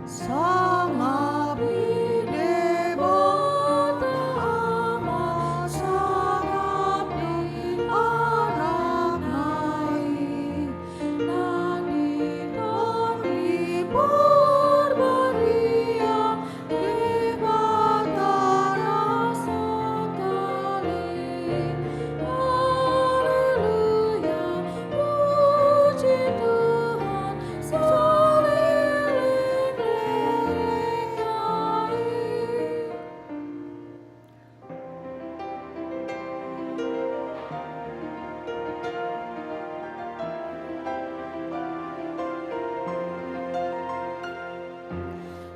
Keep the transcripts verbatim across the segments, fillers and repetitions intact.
Sangap ni Debata Ama, sangap ni Anakna i, nang di Tondi Parbadia, Debata na sahali. Haleluya, puji Tuhan, saleleng lelengna i.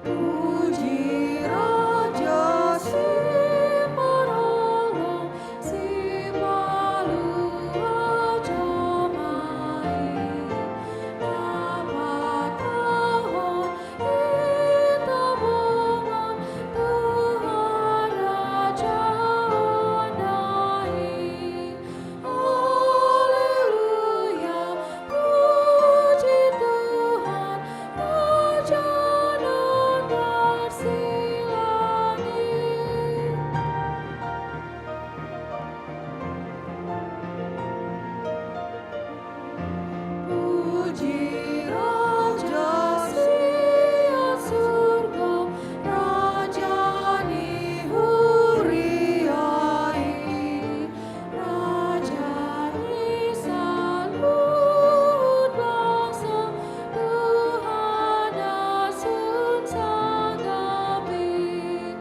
Puji Raja Simarallang, Sipalua jama i, na patahon hita bongan tu harajaonna i. Haleluya, puji Tuhan, Raja na marsilangit. Puji Raja sian surgo, Raja ni huria i, Raja ni saluhut bangso, Tuhan na sun sangap i.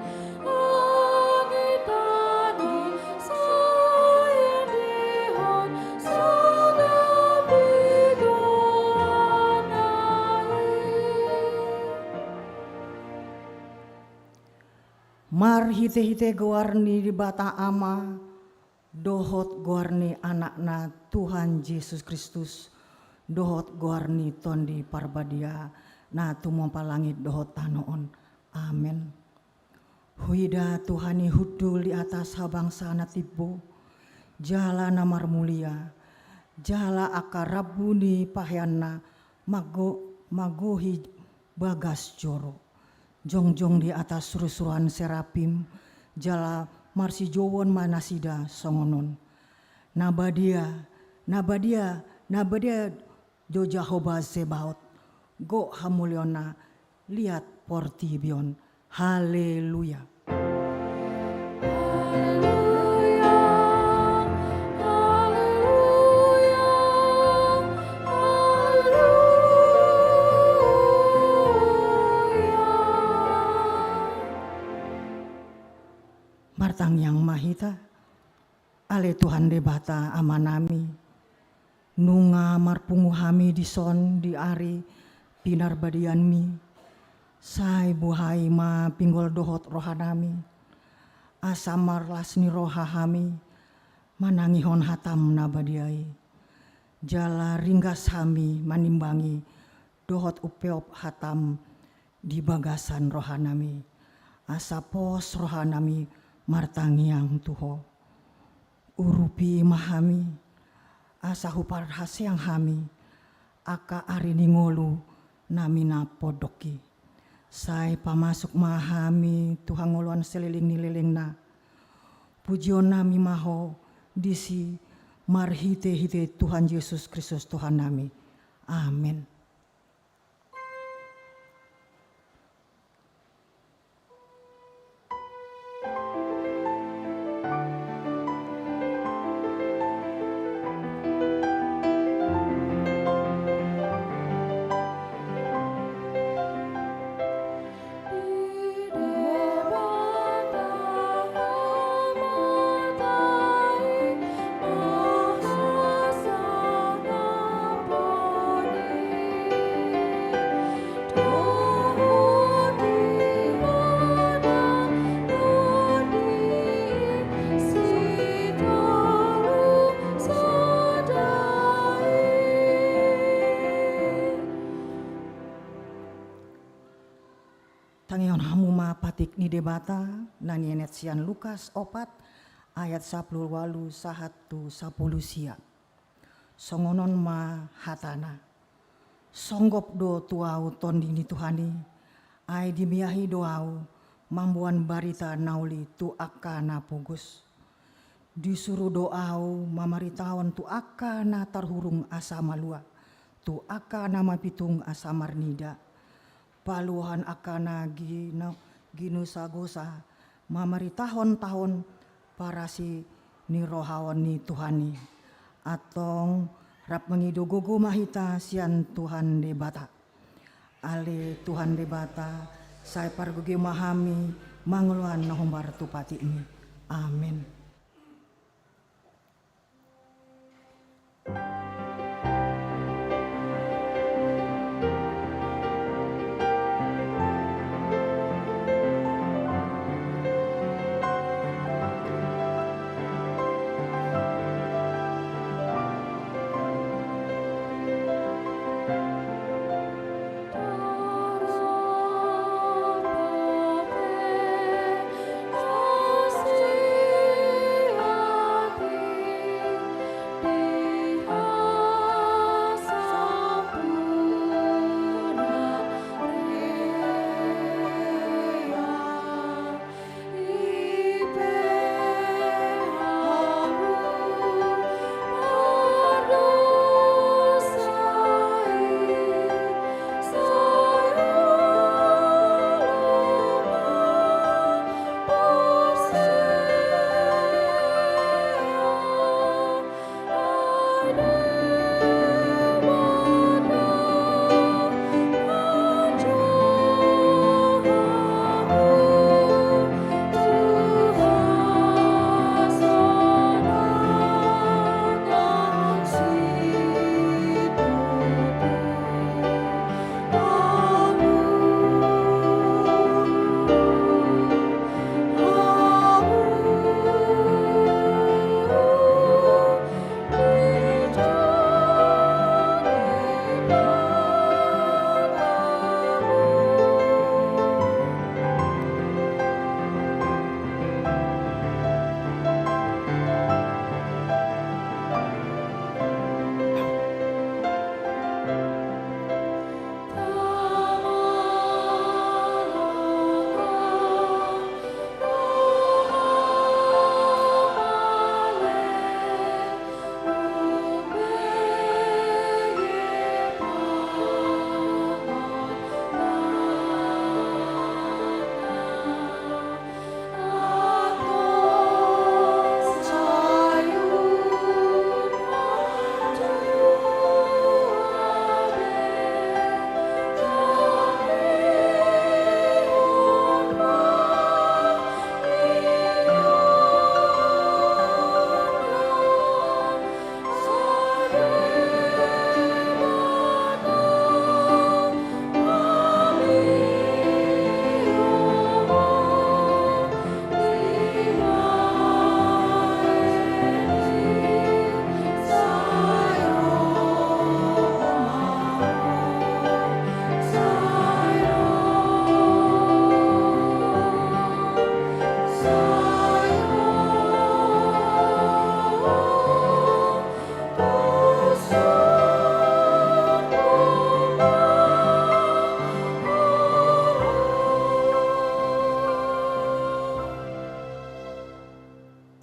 Langit agung sai endehon, sangap i goarna i. Marhitehite goar ni Debata Ama, dohot goar ni Anakna Tuhan Jesus Kristus, dohot goar ni Tondi Parbadia, na tumompa langit dohot tano on. Amen. Huida Tuhan i hundul di atas habangsa na timbo, jala na marmulia, jala angka rambu ni paheanna manggo-, manggohi bagas joro. Jongjong di atas surusuruan serapim, jala marsijouon ma nasida songon on: Na badia, na badia, na badia do Jahowa Zebaot, gok hamuliaonna liat portibi on. Haleluya. Haleluya, haleluya, haleluya. Martangiang ma hita. Ale Tuhan Debata Amanami, nunga marpungu hami dison di ari pinarbadianmi, sai buhai ma pinggol dohot rohanami, asa marlas ni roha hami manangihon hatam na badia i. Jala ringgas hami manimbangi dohot umpeop hatam di bagasan rohanami, asa pos rohanami martangiang tu Ho. Urupi ma hami, asa huparhaseang hami angka ari ni ngolunami na pondok i. Sai pamasuk ma hami tu hangoluan saleleng ni lelengna. Pujionnami ma Ho disi marhitehite Tuhan Jesus Kristus Tuhannami. Amen. Tangihon hamu ma patik ni Debata na nienet sian Lukas opat ayat sapuluh ualu sahat tu sapuluh sia. Songon on ma hatana: Songgop do tu ahu Tondi ni Tuhan i, ai dimiahi do ahu mamboan barita na uli tu angka na pogos. Disuru do ahu mamaritahon tu angka na tarhurung asa malua, tu angka na mapitung asa marnida, paluahon angka na gino-, ginosagosa, mamaritahon tano parasi ni roha ni Tuhan i. Antong rap mangido gogo ma hita sian Tuhan Debata. Ale Tuhan Debata, sai pargogoi ma hami manguluan na hombar tu patikmi. Amen.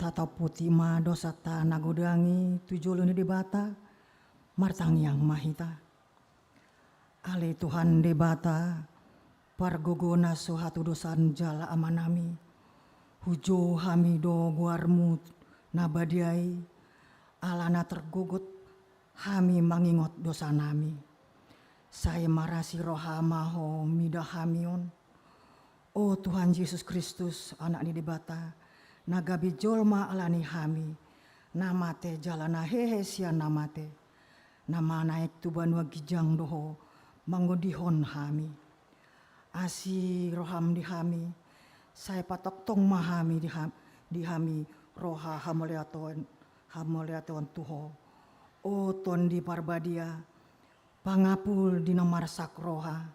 Tatamputi ma dosanta na godang i tu jolo ni Debata, martangiang ma hita. Ale Tuhan Debata, pargogo na so hatudosan jala amanami, hujou hami do goarmu na badia i, ala na targogot hami mangingot dosanami. Sai marasi roha ma ho mida hami on. O Tuhan Jesus Kristus, Anak ni Debata, na gabe jolma ala ni hami, na mate jala na hehe sian na mate, na manaek tu banua ginjang do ho mangondihon hami. Asi roham di hami, sai patongtong ma hami di ham-, di hami roha hamauliateon, hamauliateon tu ho. O Tondi Parbadia, pangapul di na marsak roha,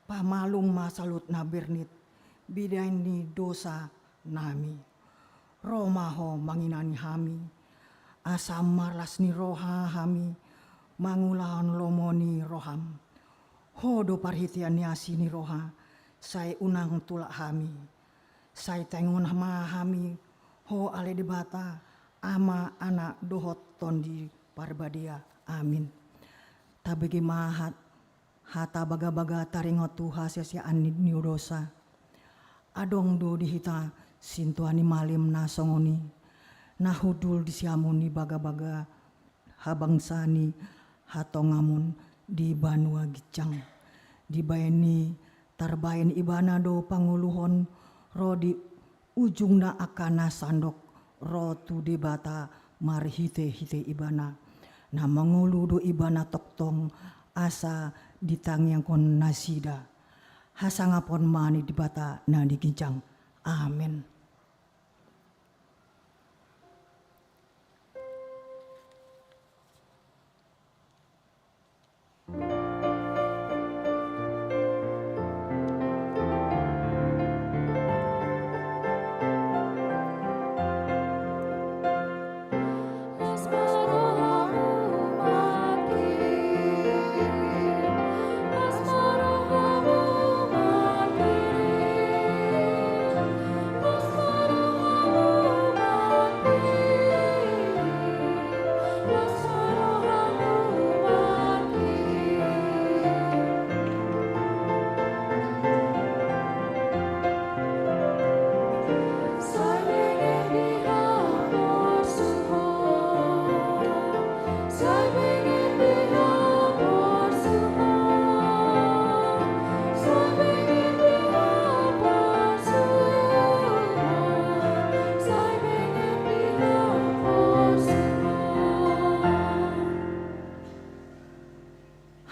pamalum ma saluhut na bernit, binahen ni dosanami. Ro ma ho manginani hami, asa marlas ni roha hami mangulahon lomo ni roham. Ho do parhitean ni asi ni roha, sai unang tulak hami. Sai taringot ma hami ho ale Debata, Ama, Anak dohot Tondi Parbadia. Amin. Tabege ma hat-, hata bagabaga taringot tu hasesaan ni, ni dosa. Adong do di hita sintua ni malim na songon i, na hundul di siamun ni bagabaga habangsa ni hatongamon di banua ginjang. Dibahen i tarbahen ibana do pangoluhon ro di ujungna angka na sandok ro tu Debata marhitehite ibana. Na mangolu do ibana tongtong asa ditangiangkon nasida. Hasangapon ma ni Debata na di ginjang. Amen.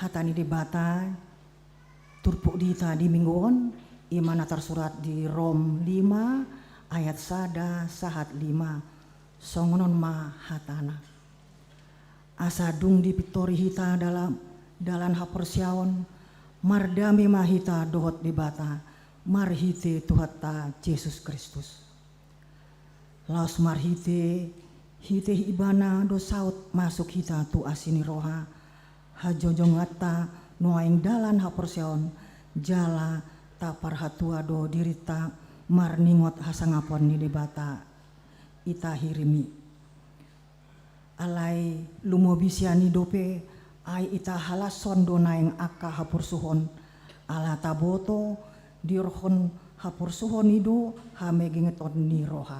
Hata ni Debata turpuk di hita di minggu on, i ma na tarsurat di Rom lima ayat sada sahat lima. Songon on ma hatana. Asa dung dipintori hita dalam dalan haporseaon, mardame ma hita dohot Debata marhite Tuhanta Jesus Kristus. Laos marhite, hite ibana do saut masuk hita tu asi ni roha, hajojonganta nuaeng dalan haporseaon, jala taparhatua do dirinta marningot hasangapon ni Debata i tahirim i. Alai lumobi sian i dope, ai itahalashon do naeng angka haporsuhon, ala taboto, diorhon haporsuhon i do hamegengeton ni roha.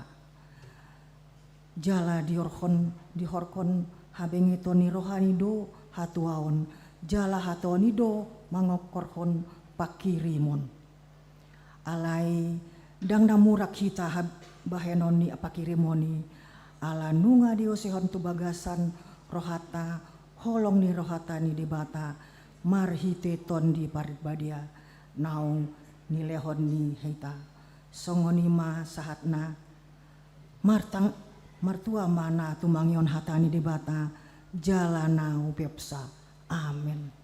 Jala diorhon, dihorhon hamegengeton ni roha i do hatuaon, jala hatuaon i do mangongkorhon panghirimon. Alai ndang na murak hita hab-, bahenon ni panghirimon i, ala nunga diosehon tu bagasan rohanta holong ni rohanta ni Debata marhite Tondi Parbadia naung nilehon ni hita. Songon i ma sahatna. Martang-, martua ma na tumangihon hata ni Debata jala na umpeopsa. Amen.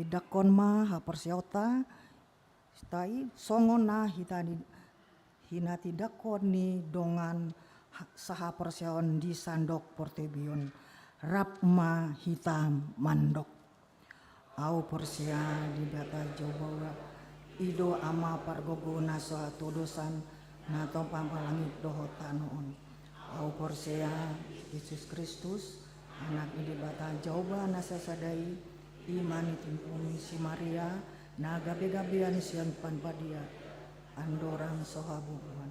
Dangkon ma haporseaonta, tai songon na hita ni hinatindanghon ni dongan ha-, sahaporseaon di sandok portibi on. Rap ma hita mandok. Au porsea di Debata Jahowa, i do Ama pargogo na so hatodosan, na tompa ma langit dohot tano on. Au porsea Jesus Kristus, Anak ni Debata Jahowa na sasada i, i ma nitimpun ni si Maria, na gabegabean sian Parbadia, andorang so habubuhan.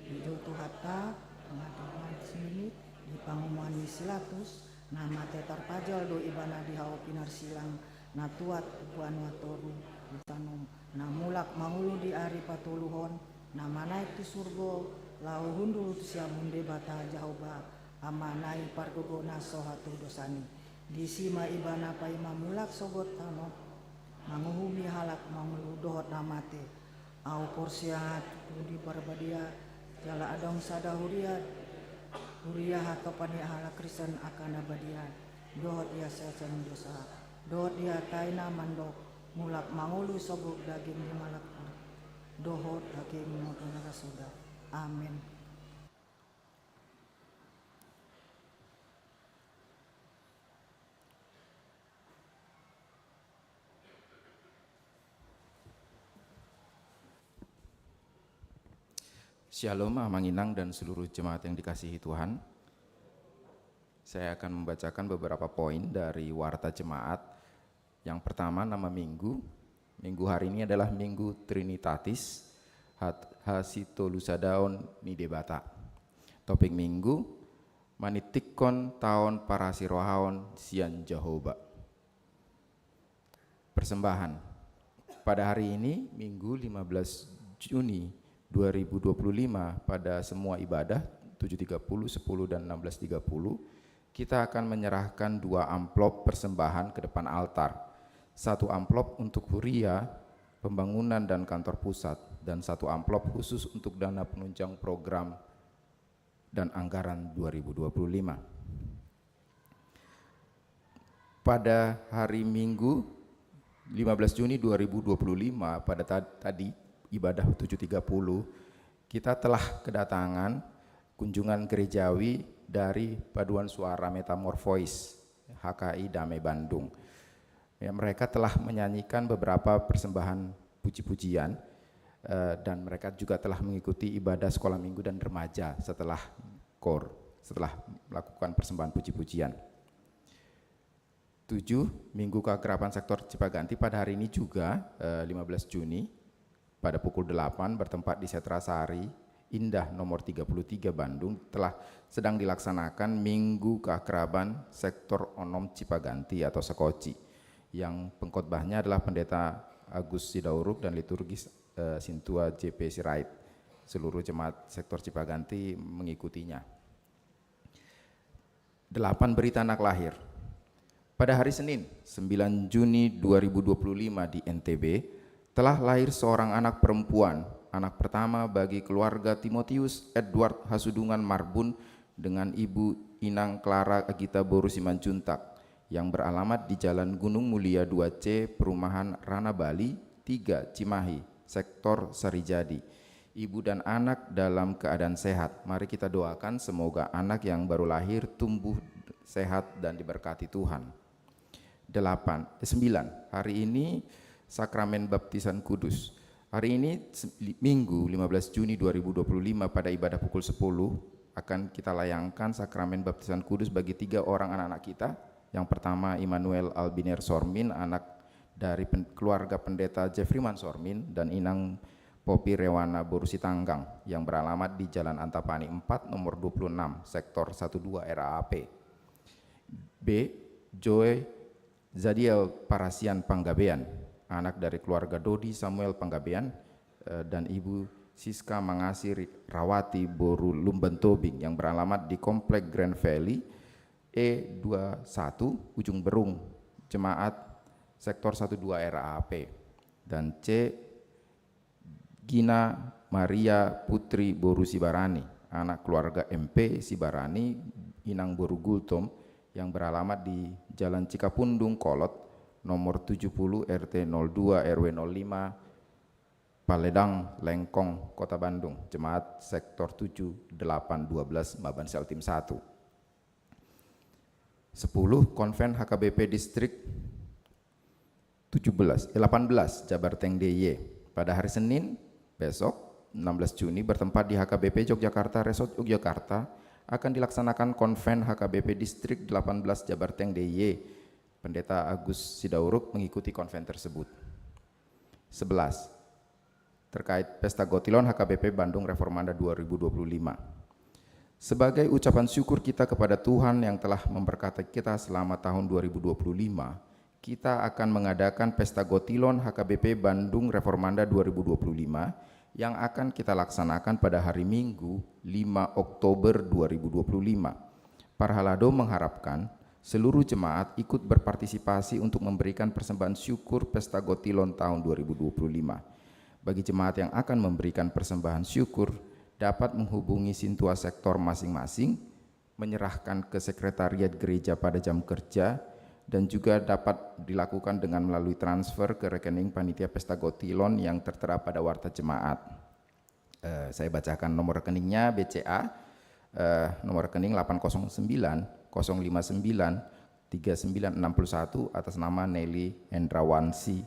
Ijo Tuhanta, na dongan siminit, di pangomoan ni si Pilatus, na mate tarpajal do ibana di hau pinarsilang, na tuat tu banua toru, di tano, na mulak mangolu di ari patoluhon, na manaek tu surgo, laho hundul tu siamun Debata Jahowa, Ama na i pargogo na so hatodosan i. Disi ma ibana paima mulak sogot tano, manguhumi halak mangolu dohot na mate. Au porsea tu Tondi Parbadia, jala adong sada huria, huria hatopan ni halak Kristen angka na badia, dohot di hasesaan ni dosa, dohot di hata i na mandok, mulak mangolu sogot daging ni halak, dohot daging ni halak na sasoda. Amen. Shalom, Amang Inang dan seluruh jemaat yang dikasihi Tuhan. Saya akan membacakan beberapa poin dari Warta Jemaat. Yang pertama, nama minggu. Minggu hari ini adalah Minggu Trinitatis, hat-, hasitolusadaon ni Debata. Topik minggu, manitikkon taon parasirohaon sian Jahowa. Persembahan. Pada hari ini, Minggu lima belas Juni dua ribu dua puluh lima, pada semua ibadah tujuh tiga puluh, sepuluh, dan enam belas tiga puluh, kita akan menyerahkan dua amplop persembahan ke depan altar. Satu amplop untuk huria, pembangunan, dan kantor pusat, dan satu amplop khusus untuk dana penunjang program dan anggaran dua ribu dua puluh lima. Pada hari Minggu, lima belas Juni dua ribu dua puluh lima, pada ta-, tadi ibadah tujuh tiga puluh, kita telah kedatangan kunjungan gerejawi dari Paduan Suara Metamorfois, H K I Dame Bandung. Ya, mereka telah menyanyikan beberapa persembahan puji-pujian, eh, dan mereka juga telah mengikuti ibadah sekolah minggu dan remaja setelah kor, setelah melakukan persembahan puji-pujian. Tujuh, Minggu Keakraban Sektor Cipaganti pada hari ini juga, eh, lima belas Juni, pada pukul delapan, bertempat di Setrasari Indah nomor tiga puluh tiga, Bandung, telah sedang dilaksanakan Minggu Keakraban Sektor Onom Cipaganti atau Sekoci, yang pengkhotbahnya adalah Pendeta Agus Sidauruk dan liturgis, eh, Sintua J P Sirait. Seluruh jemaat Sektor Cipaganti mengikutinya. Delapan, berita anak lahir. Pada hari Senin, sembilan Juni dua ribu dua puluh lima, di N T B, telah lahir seorang anak perempuan, anak pertama bagi keluarga Timotius Edward Hasudungan Marbun dengan ibu Inang Clara Agita boru Simanjuntak, yang beralamat di Jalan Gunung Mulia dua C, Perumahan Rana Bali tiga, Cimahi, Sektor Sarijadi. Ibu dan anak dalam keadaan sehat. Mari kita doakan semoga anak yang baru lahir tumbuh sehat dan diberkati Tuhan. Delapan, eh, sembilan. Hari ini Sakramen Baptisan Kudus. Hari ini, se-, li-, Minggu, lima belas Juni dua ribu dua puluh lima, pada ibadah pukul sepuluh, akan kita layangkan Sakramen Baptisan Kudus bagi tiga orang anak-anak kita. Yang pertama, Immanuel Albiner Sormin, anak dari pen-, keluarga Pendeta Jeffriman Sormin dan Inang Popi Rewana boru Sitanggang, yang beralamat di Jalan Antapani empat, nomor dua puluh enam, Sektor satu dua R A A P. B, Joe Zadiel Parasian Panggabean, anak dari keluarga Dodi Samuel Panggabean, eh, dan Ibu Siska Mangasi Ri-, Rawati boru Lumban Tobing, yang beralamat di Komplek Grand Valley, E dua satu, Ujung Berung, jemaat Sektor satu dua R A A P. Dan C, Gina Maria Putri boru Sibarani, anak keluarga M P Sibarani, Inang boru Gultom, yang beralamat di Jalan Cikapundung Kolot, nomor tujuh puluh, R T nol dua, R W nol lima, Paledang, Lengkong, Kota Bandung, jemaat sektor tujuh, delapan, dua belas, Maban Kaltim satu. Sepuluh, Konven H K B P Distrik tujuh belas, eh, delapan belas, Jabarteng D I Y. Pada hari Senin, besok, enam belas Juni, bertempat di H K B P Yogyakarta Resort Yogyakarta, akan dilaksanakan Konven H K B P Distrik delapan belas Jabarteng D I Y. Pendeta Agus Sidauruk mengikuti konven tersebut. Sebelas, terkait Pesta Gotilon H K B P Bandung Reformanda dua ribu dua puluh lima. Sebagai ucapan syukur kita kepada Tuhan yang telah memberkati kita selama tahun dua ribu dua puluh lima, kita akan mengadakan Pesta Gotilon H K B P Bandung Reformanda dua ribu dua puluh lima yang akan kita laksanakan pada hari Minggu, lima Oktober dua ribu dua puluh lima. Parhalado mengharapkan seluruh jemaat ikut berpartisipasi untuk memberikan persembahan syukur Pesta Gotilon tahun dua ribu dua puluh lima. Bagi jemaat yang akan memberikan persembahan syukur, dapat menghubungi sintua sektor masing-masing, menyerahkan ke sekretariat gereja pada jam kerja, dan juga dapat dilakukan dengan melalui transfer ke rekening panitia Pesta Gotilon yang tertera pada warta jemaat. Eh, saya bacakan nomor rekeningnya, B C A, eh, nomor rekening delapan kosong sembilan, kosong lima sembilan, tiga sembilan enam puluh satu, atas nama Nelly Hendrawansi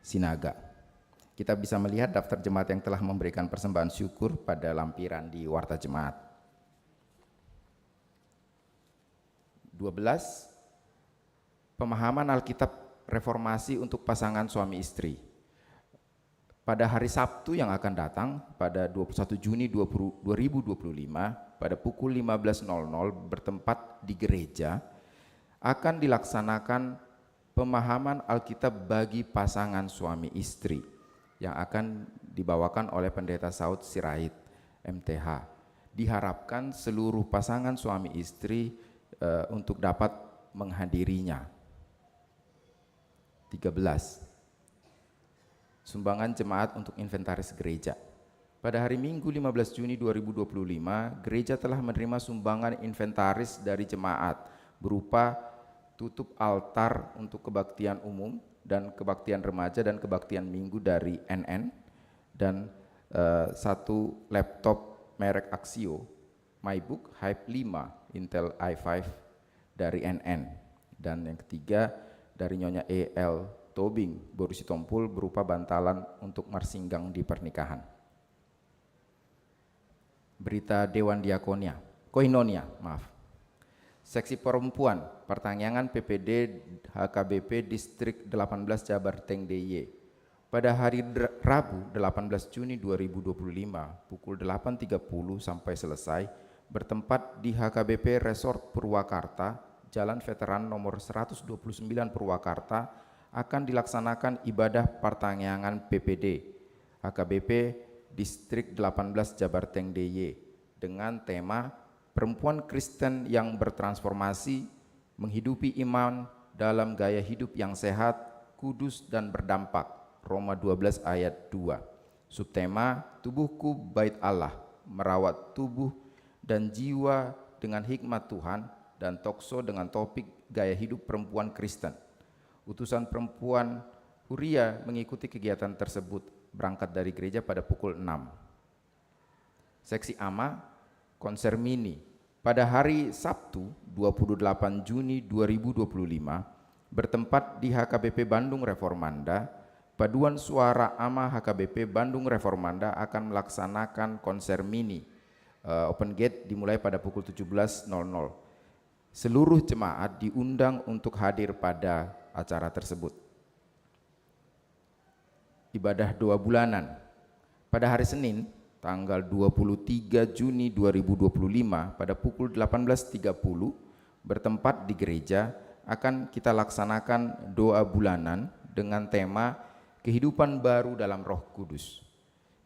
Sinaga. Kita bisa melihat daftar jemaat yang telah memberikan persembahan syukur pada lampiran di warta jemaat. Dua belas, pemahaman Alkitab reformasi untuk pasangan suami istri. Pada hari Sabtu yang akan datang, pada dua puluh satu Juni dua puluh, dua ribu dua puluh lima, pada pukul lima belas nol nol, bertempat di gereja, akan dilaksanakan pemahaman Alkitab bagi pasangan suami istri yang akan dibawakan oleh Pendeta Saud Sirait, M T H. Diharapkan seluruh pasangan suami istri, eh, untuk dapat menghadirinya. Tiga belas. Sumbangan jemaat untuk inventaris gereja. Pada hari Minggu, lima belas Juni dua ribu dua puluh lima, gereja telah menerima sumbangan inventaris dari jemaat berupa tutup altar untuk kebaktian umum dan kebaktian remaja dan kebaktian minggu dari N N, dan, eh, satu laptop merek Axio, MacBook Hype lima Intel i five dari N N, dan yang ketiga dari Nyonya E L Tobing, boru Sitompul, berupa bantalan untuk marsinggang di pernikahan. Berita Dewan Diakonia, Koinonia, maaf. Seksi perempuan, Partangiangan P P D H K B P Distrik delapan belas Jabarteng D I Y. Pada hari dr-, Rabu, delapan belas Juni dua ribu dua puluh lima, pukul delapan tiga puluh sampai selesai, bertempat di H K B P Resort Purwakarta, Jalan Veteran nomor seratus dua puluh sembilan Purwakarta, akan dilaksanakan ibadah partangiangan P P D H K B P Distrik delapan belas Jabarteng D I Y dengan tema Perempuan Kristen yang Bertransformasi, Menghidupi Iman dalam Gaya Hidup yang Sehat, Kudus, dan Berdampak, Roma dua belas ayat dua. Subtema, Tubuhku Bait Allah, Merawat Tubuh dan Jiwa dengan Hikmat Tuhan, dan talkshow dengan topik Gaya Hidup Perempuan Kristen. Utusan perempuan Huria mengikuti kegiatan tersebut, berangkat dari gereja pada pukul enam. Seksi A M A, konser mini. Pada hari Sabtu, dua puluh delapan Juni dua ribu dua puluh lima, bertempat di H K B P Bandung Reformanda, Paduan Suara A M A H K B P Bandung Reformanda akan melaksanakan konser mini, eh, open gate, dimulai pada pukul tujuh belas nol nol. Seluruh jemaat diundang untuk hadir pada acara tersebut. Ibadah doa bulanan. Pada hari Senin, tanggal dua puluh tiga Juni dua ribu dua puluh lima, pada pukul delapan belas tiga puluh, bertempat di gereja, akan kita laksanakan doa bulanan dengan tema Kehidupan Baru dalam Roh Kudus,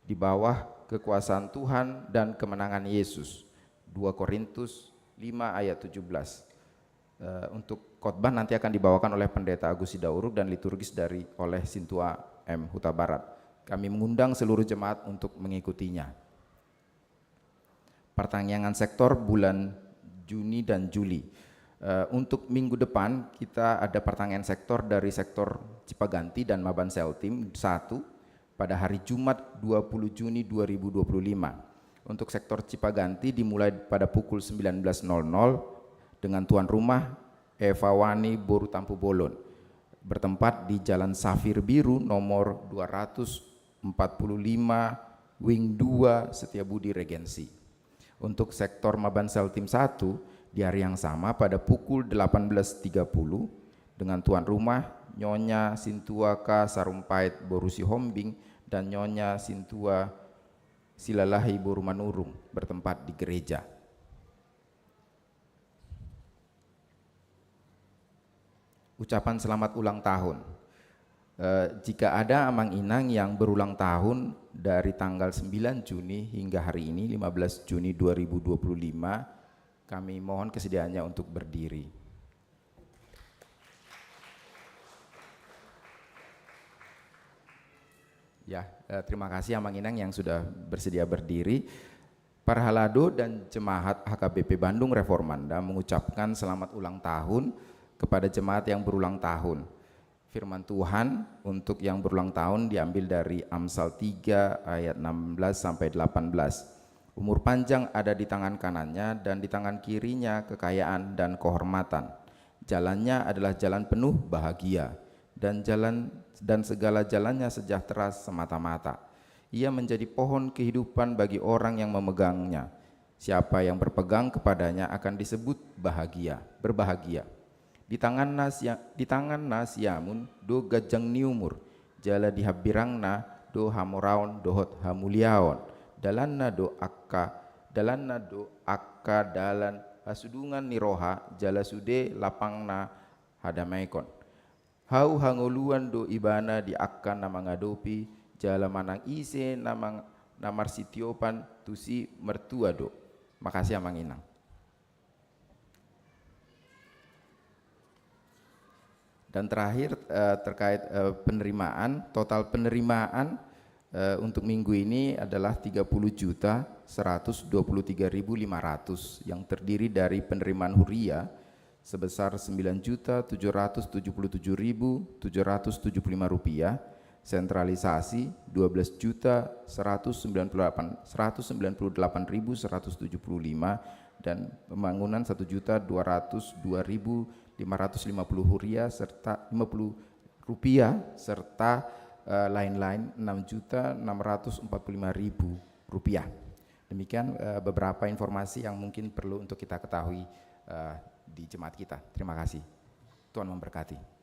di bawah kekuasaan Tuhan dan kemenangan Yesus, dua Korintus lima ayat tujuh belas. Eh, untuk khotbah nanti akan dibawakan oleh Pendeta Agus Sidauruk dan liturgis dari, oleh Sintua M Hutabarat. Kami mengundang seluruh jemaat untuk mengikutinya. Partangiangan sektor bulan Juni dan Juli. Eh, untuk minggu depan, kita ada pertanyaan sektor dari sektor Cipaganti dan Maban Seltim satu pada hari Jumat, dua puluh Juni dua ribu dua puluh lima. Untuk sektor Cipaganti dimulai pada pukul sembilan belas nol nol dengan tuan rumah Eva Wani Boru Tampubolon, bertempat di Jalan Safir Biru nomor dua ratus empat puluh lima, Wing dua, Setiabudi Regensi. Untuk sektor Maban Seltim satu, di hari yang sama pada pukul delapan belas tiga puluh dengan tuan rumah Nyonya Sintua K Sarumpait Boru Sihombing dan Nyonya Sintua Silalahi Boru Manurung, bertempat di gereja. Ucapan selamat ulang tahun. Eh, jika ada amang inang yang berulang tahun dari tanggal sembilan Juni hingga hari ini, lima belas Juni dua ribu dua puluh lima, kami mohon kesediaannya untuk berdiri. Ya, eh, terima kasih amang inang yang sudah bersedia berdiri. Parhalado dan jemaat H K B P Bandung Reformanda mengucapkan selamat ulang tahun kepada jemaat yang berulang tahun. Firman Tuhan untuk yang berulang tahun diambil dari Amsal tiga ayat enam belas sampai delapan belas. Umur panjang ada di tangan kanannya, dan di tangan kirinya kekayaan dan kehormatan. Jalannya adalah jalan penuh bahagia, dan jalan, dan segala jalannya sejahtera semata-mata. Ia menjadi pohon kehidupan bagi orang yang memegangnya. Siapa yang berpegang kepadanya akan disebut bahagia, berbahagia. Di tanganna sia-, di tanganna siamun do ganjang ni umur, jala di hambirangna do hamoraon dohot hamuliaon. Dalanna do angka, dalanna do angka dalan hasudungan ni roha, jala sude lapangna hadamaion. Hau hangoluan do ibana di angka na mangadopi, jala manang ise na mang-, na marsitiopan tusi martua do. Makasih amang inang. Dan terakhir, eh, terkait, eh, penerimaan, total penerimaan, eh, untuk minggu ini adalah tiga puluh juta seratus dua puluh tiga ribu lima ratus, yang terdiri dari penerimaan huria sebesar sembilan juta tujuh ratus tujuh puluh tujuh ribu tujuh ratus tujuh puluh lima rupiah, sentralisasi dua belas juta seratus sembilan puluh delapan, seratus sembilan puluh delapan ribu seratus tujuh puluh lima, dan pembangunan satu juta dua ratus dua ribu lima ratus lima puluh huria serta lima puluh rupiah, serta, eh, lain-lain enam juta enam ratus empat puluh lima ribu rupiah. Demikian, eh, beberapa informasi yang mungkin perlu untuk kita ketahui, eh, di jemaat kita. Terima kasih. Tuhan memberkati.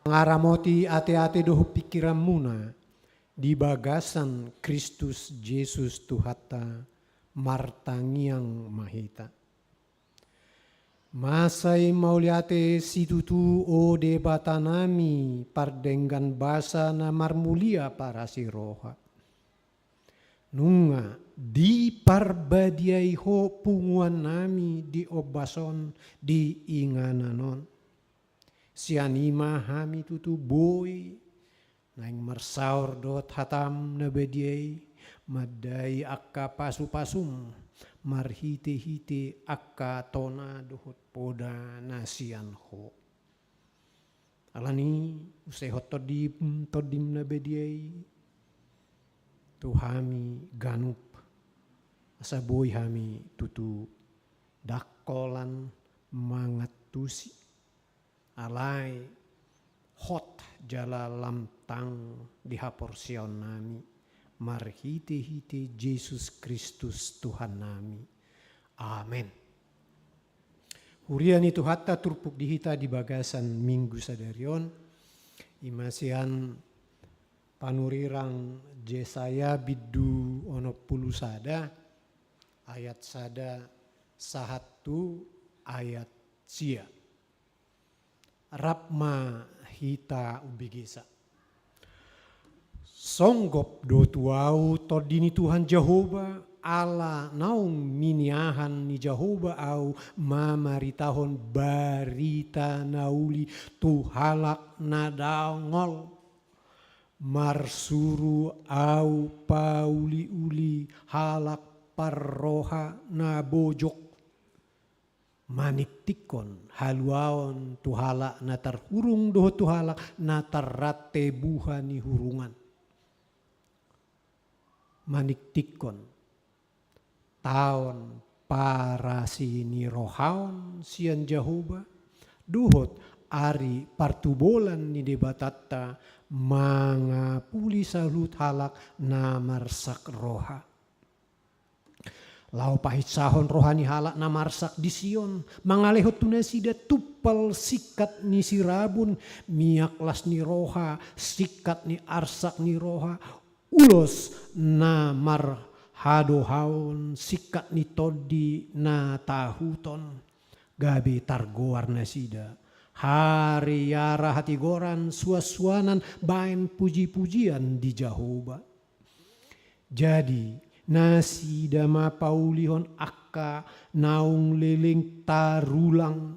Mangaramoti ateate dohot pingkiranmuna di bagasan Kristus Jesus Tuhanta, martangiang ma hita. Mansai mauliate situtu, o Debatanami, pardenggan basa na marmulia parasi roha. Nunga diparbadiai Ho punguannami di ombas on, di inganan on. Sian i ma hami tutu boi naeng marsaor dohot hataM na badia i, mandai angka pasupasuM marhitehite angka tona dohot poda na sian Ho. Alani i, usehon Tondim, Tondim na badia i tu hami ganup, asa boi hami tutu ndang holan mangantusi. Alai hot jala lam tang di haporseaonnami, marhitehite Jesus Kristus Tuhannami. Amen. Huria ni Tuhanta, turpuk di hita di bagasan Minggu sadari on, i ma sian panurirang Jesaya bindu onom pulu sada, ayat sada sahat tu ayat sia. Rap ma hita umbegesa. Songgop do tu ahu Tondi ni Tuhan Jahowa, ala naung miniahan ni Jahowa ahu mamaritahon barita na uli tu halak na dangol. Marsuru ahu pauliuli halak parroha na bojok, maningtinghon haluaon tu halak na tarhurung dohot tu halak na tarrante buha ni hurungan. Maningtinghon taon parasinirohaon sian Jahowa, dohot ari partubolan ni Debatanta mangapuli saluhut halak na marsak roha. Laho pahinsahon roha ni halak na marsak di Sion, mangalehon tu nasida tumpal singkat ni sirabun, miak las ni roha, singkat ni arsak ni roha, ulos na marhadohaon, singkat ni tondi na tahuton, gabe targoar nasida hariara hatigoran, suansuanan baen pujipujian di Jahowa. Jadi nasida ma paulihon angka naung leleng tarulang,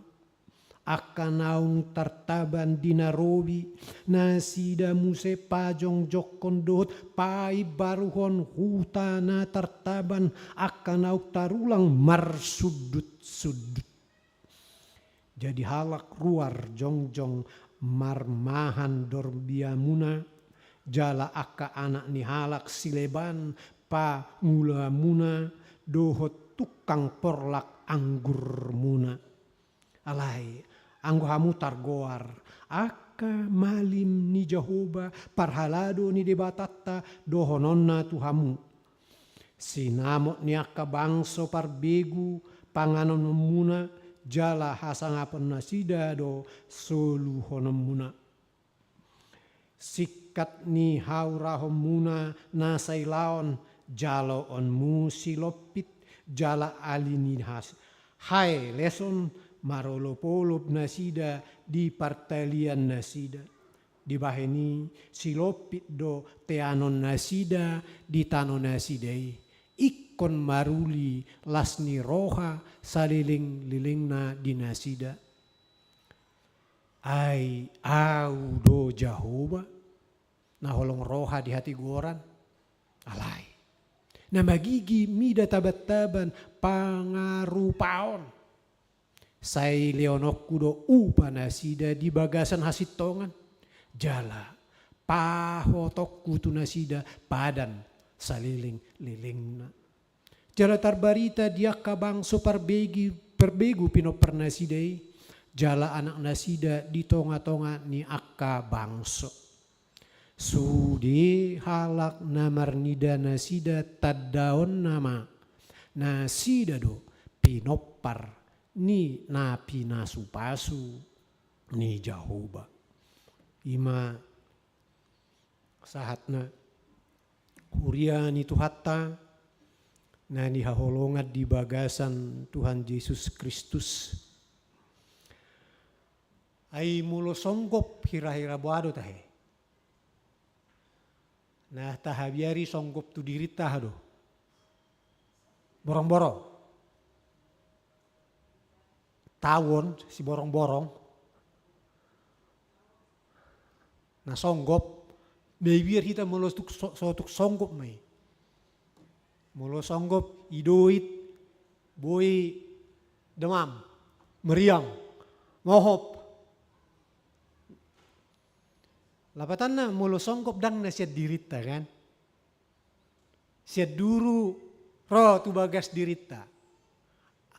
angka naung tartaban di na robi, nasida muse pajongjongkon dohot paimbaruhon huta na tartaban, angka naung tarulang marsundutsundut. Jadi halak ruar jongjong marmahan dorbiamuna, jala angka anak ni halak sileban pangulamuna, dohot tukang porlak anggurmuna. Alai anggo hamu targoar angka malim ni Jahowa, parhalado ni Debatanta, dohononna tu hamu: Sinamot ni angka bangso parbegu panganonmuna, jala hasangapon nasida do soluhononmuna. Singkat ni haurahonmuna na sailaon, jaloonmu silompit, jala ali ni has-, haeleson marolopolop nasida di partalian nasida. Dibahen i silompit do teanon nasida di tano nasida i, ingkon maruli las ni roha salelenglelengna di nasida. Ai Ahu do Jahowa, na holong roha di hatigoran? Alai, na magigi mida tabantaban pangarupaon. Sai lehononku do upa nasida di bagasan hasintongan, jala pahotonku tu nasida padan salelenglelengna. Jala tarbarita di angka bangso parbegi-, parbegu pinompar nasida i, jala anak nasida di tongatonga ni angka bangso. Sude halak na marnida nasida tandaonna ma, nasida do pinompar ni na pinasupasu ni Jahowa. Ima sahatna, huria ni Tuhanta na hinaholongan di bagasan Tuhan Jesus Kristus. Ai molo songgop hira-hira boha do tahe? Na tahabiari songgop tu dirinta aha do? Borong-borong. Tawon, siborong-borong. Na songgop, mabiar hita molo tuk so-, so tuk songgop ma i. Molo songgop, idoit, boi demam, meriang, mohop. Lapatanna molo songgop ndang na sian dirinta kan? Sian duru ro tu bagas dirinta.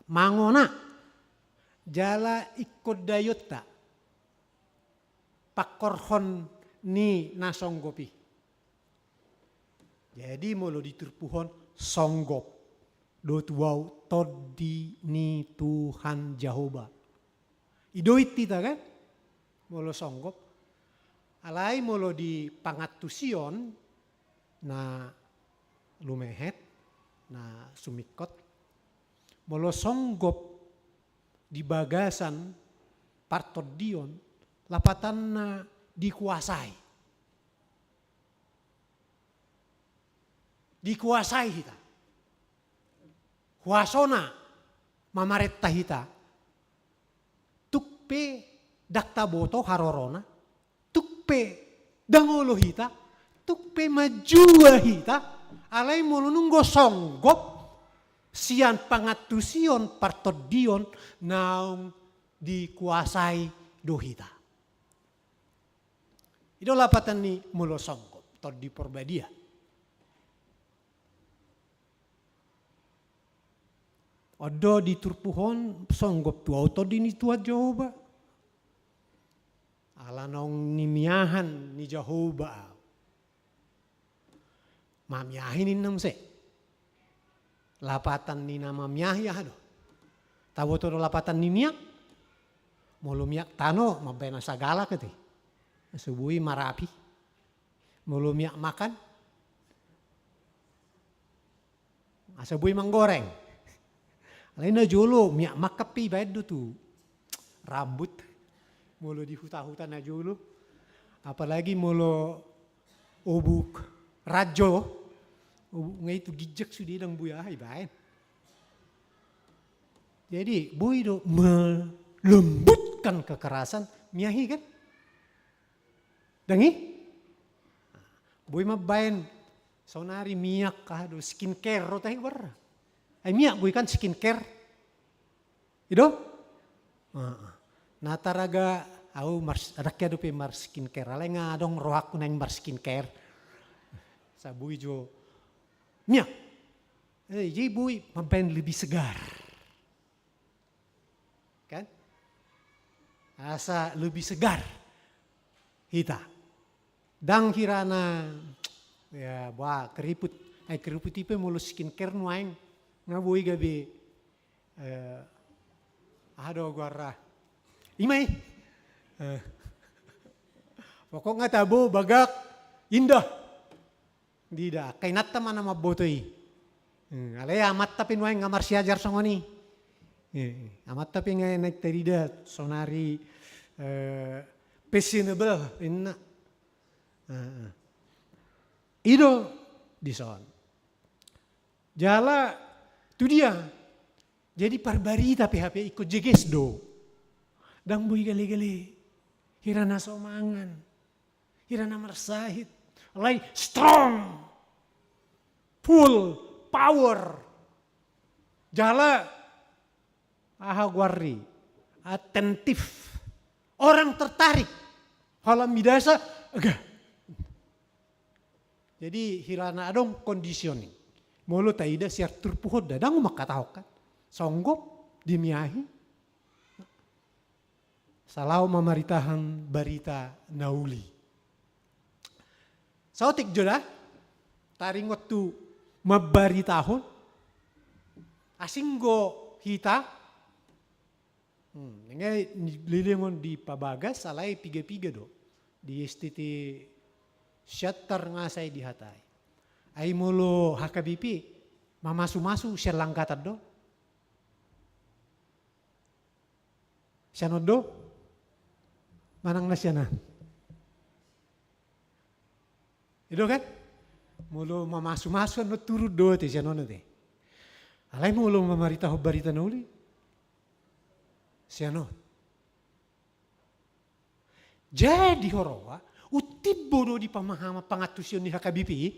Mangona jala ingkon daionta pangkorhon ni na songgop i. Jadi molo di turpuk on songgop do tu ahu tondi ni Tuhan Jahowa. Idoit hita kan? Molo songgop. Alai molo di pangantusion na lumehet, na sumingkot. Molo songgop di bagasan partondion, lapatanna dikuasai. Dikuasai hita. Huasona mamarenta hita. Tung pe ndang taboto harorona, tung pe ndang olo hita, tung pe manjua hita, alai molo nunga songgop sian pangantusion partondion naung dikuasai do hita. I do lapatan ni molo songgop, Tondi Porbadia. On do di turpuk on songgop tu ahu tondi ni Tuhan Jahowa. Ala naung nimiahan ni Jahowa ahu. Mamiahi ninna muse. Lapatan ni na mamiahi aha do? Taboto do lapatan ni miak? Molo miak tano, mambaen na sagala kete. Asa boi marapi. Molo miak makan, asa boi manggoreng. Alai na jolo miak makan pe ibaen do tu rambut. Molo di huta-huta na jolo. Apalagi molo obuk ranjo. Obuk nga i tu ginjang sude ndang boi aha ibaen. Jadi boi do melembutkan kekerasan miak i kan? Ndang i? Boi mambaen saonari miak aha do skincare ro tahe goarna. Ai miak do i kan skincare. I do? Heeh. Na taraga ahu mars-, adong hea dope marskincare. Alai nga adong rohangku naeng marskincare. Asa boi jo miak. Eh, jadi boi mambaen lebih segar. Kan? Asa lebih segar hita. Ndang hira na, ya, bah, keriput. Ai keriput i pe molo skincare nuaeng. Nga boi gabe, eh, aha do goarna. I ma i. Eh. Pokokna tabo bagak indah. Ndida, angka inanta ma na mamboto i. Hmm, alai amanta pe nuaeng nga marsiajar songon i. Eh, amanta pe nga naeng tarida saonari, eh, fashionable inna. Eh, eh. I do dison. Jala tu dia. Jadi parbarita pe hape ingkon jeges do. Ndang boi gale-gale. Hira na so mangan. Hira na marsahit. Alai strong. Full power. Jala aha goarna i? Atentif. Orang tertarik. Holan midasa, ega. Jadi hira na adong conditioning. Molo taida sian turpuk on da, ndang mangkatahon kan. Songgop, dimiahi. Salaho mamaritahan barita na uli. Saotik jo da, taringot tu mambaritahon, asing do hita, hmm, nga i leleng on dipabagas, alai piga-piga do. Di S T T Siantar nga sai dihatai. Ai molo H K B P, mamasumasu sian langgatan do. Sian on do? Manang na sian an? I do kan? Molo mamasumasu annon turun do ate sian on ate. Alai molo mamaritahon barita na uli, sian on. Jadi huroha, untimbo do di pamahaman pangantusion ni H K B P i,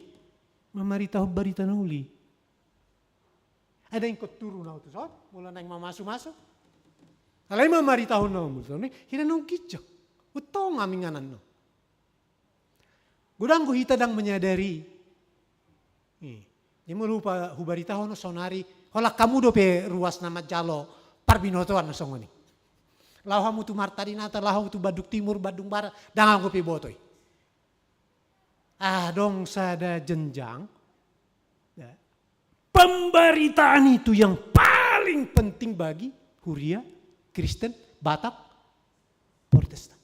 mamaritahon barita na uli. Ai ndang ingkon turun au tu son, molo naeng mamasumasu. Alai mamaritahon na uli, hira naung ginjang. Untung ami inganan no. Godang do hita ndang menyadari. Ih, jadi molo hupa-, hubaritahon sonari, holan hamu dope ruas na manjalo parbinotoan na songon i. Laho hamu tu Marta Dinata, laho hamu tu Bandung Timur, Bandung Barat, ndang anggo pe boto i. Adong sada jenjang, ya. Pemberitaan itu yang paling penting bagi huria Kristen Batak Protestan.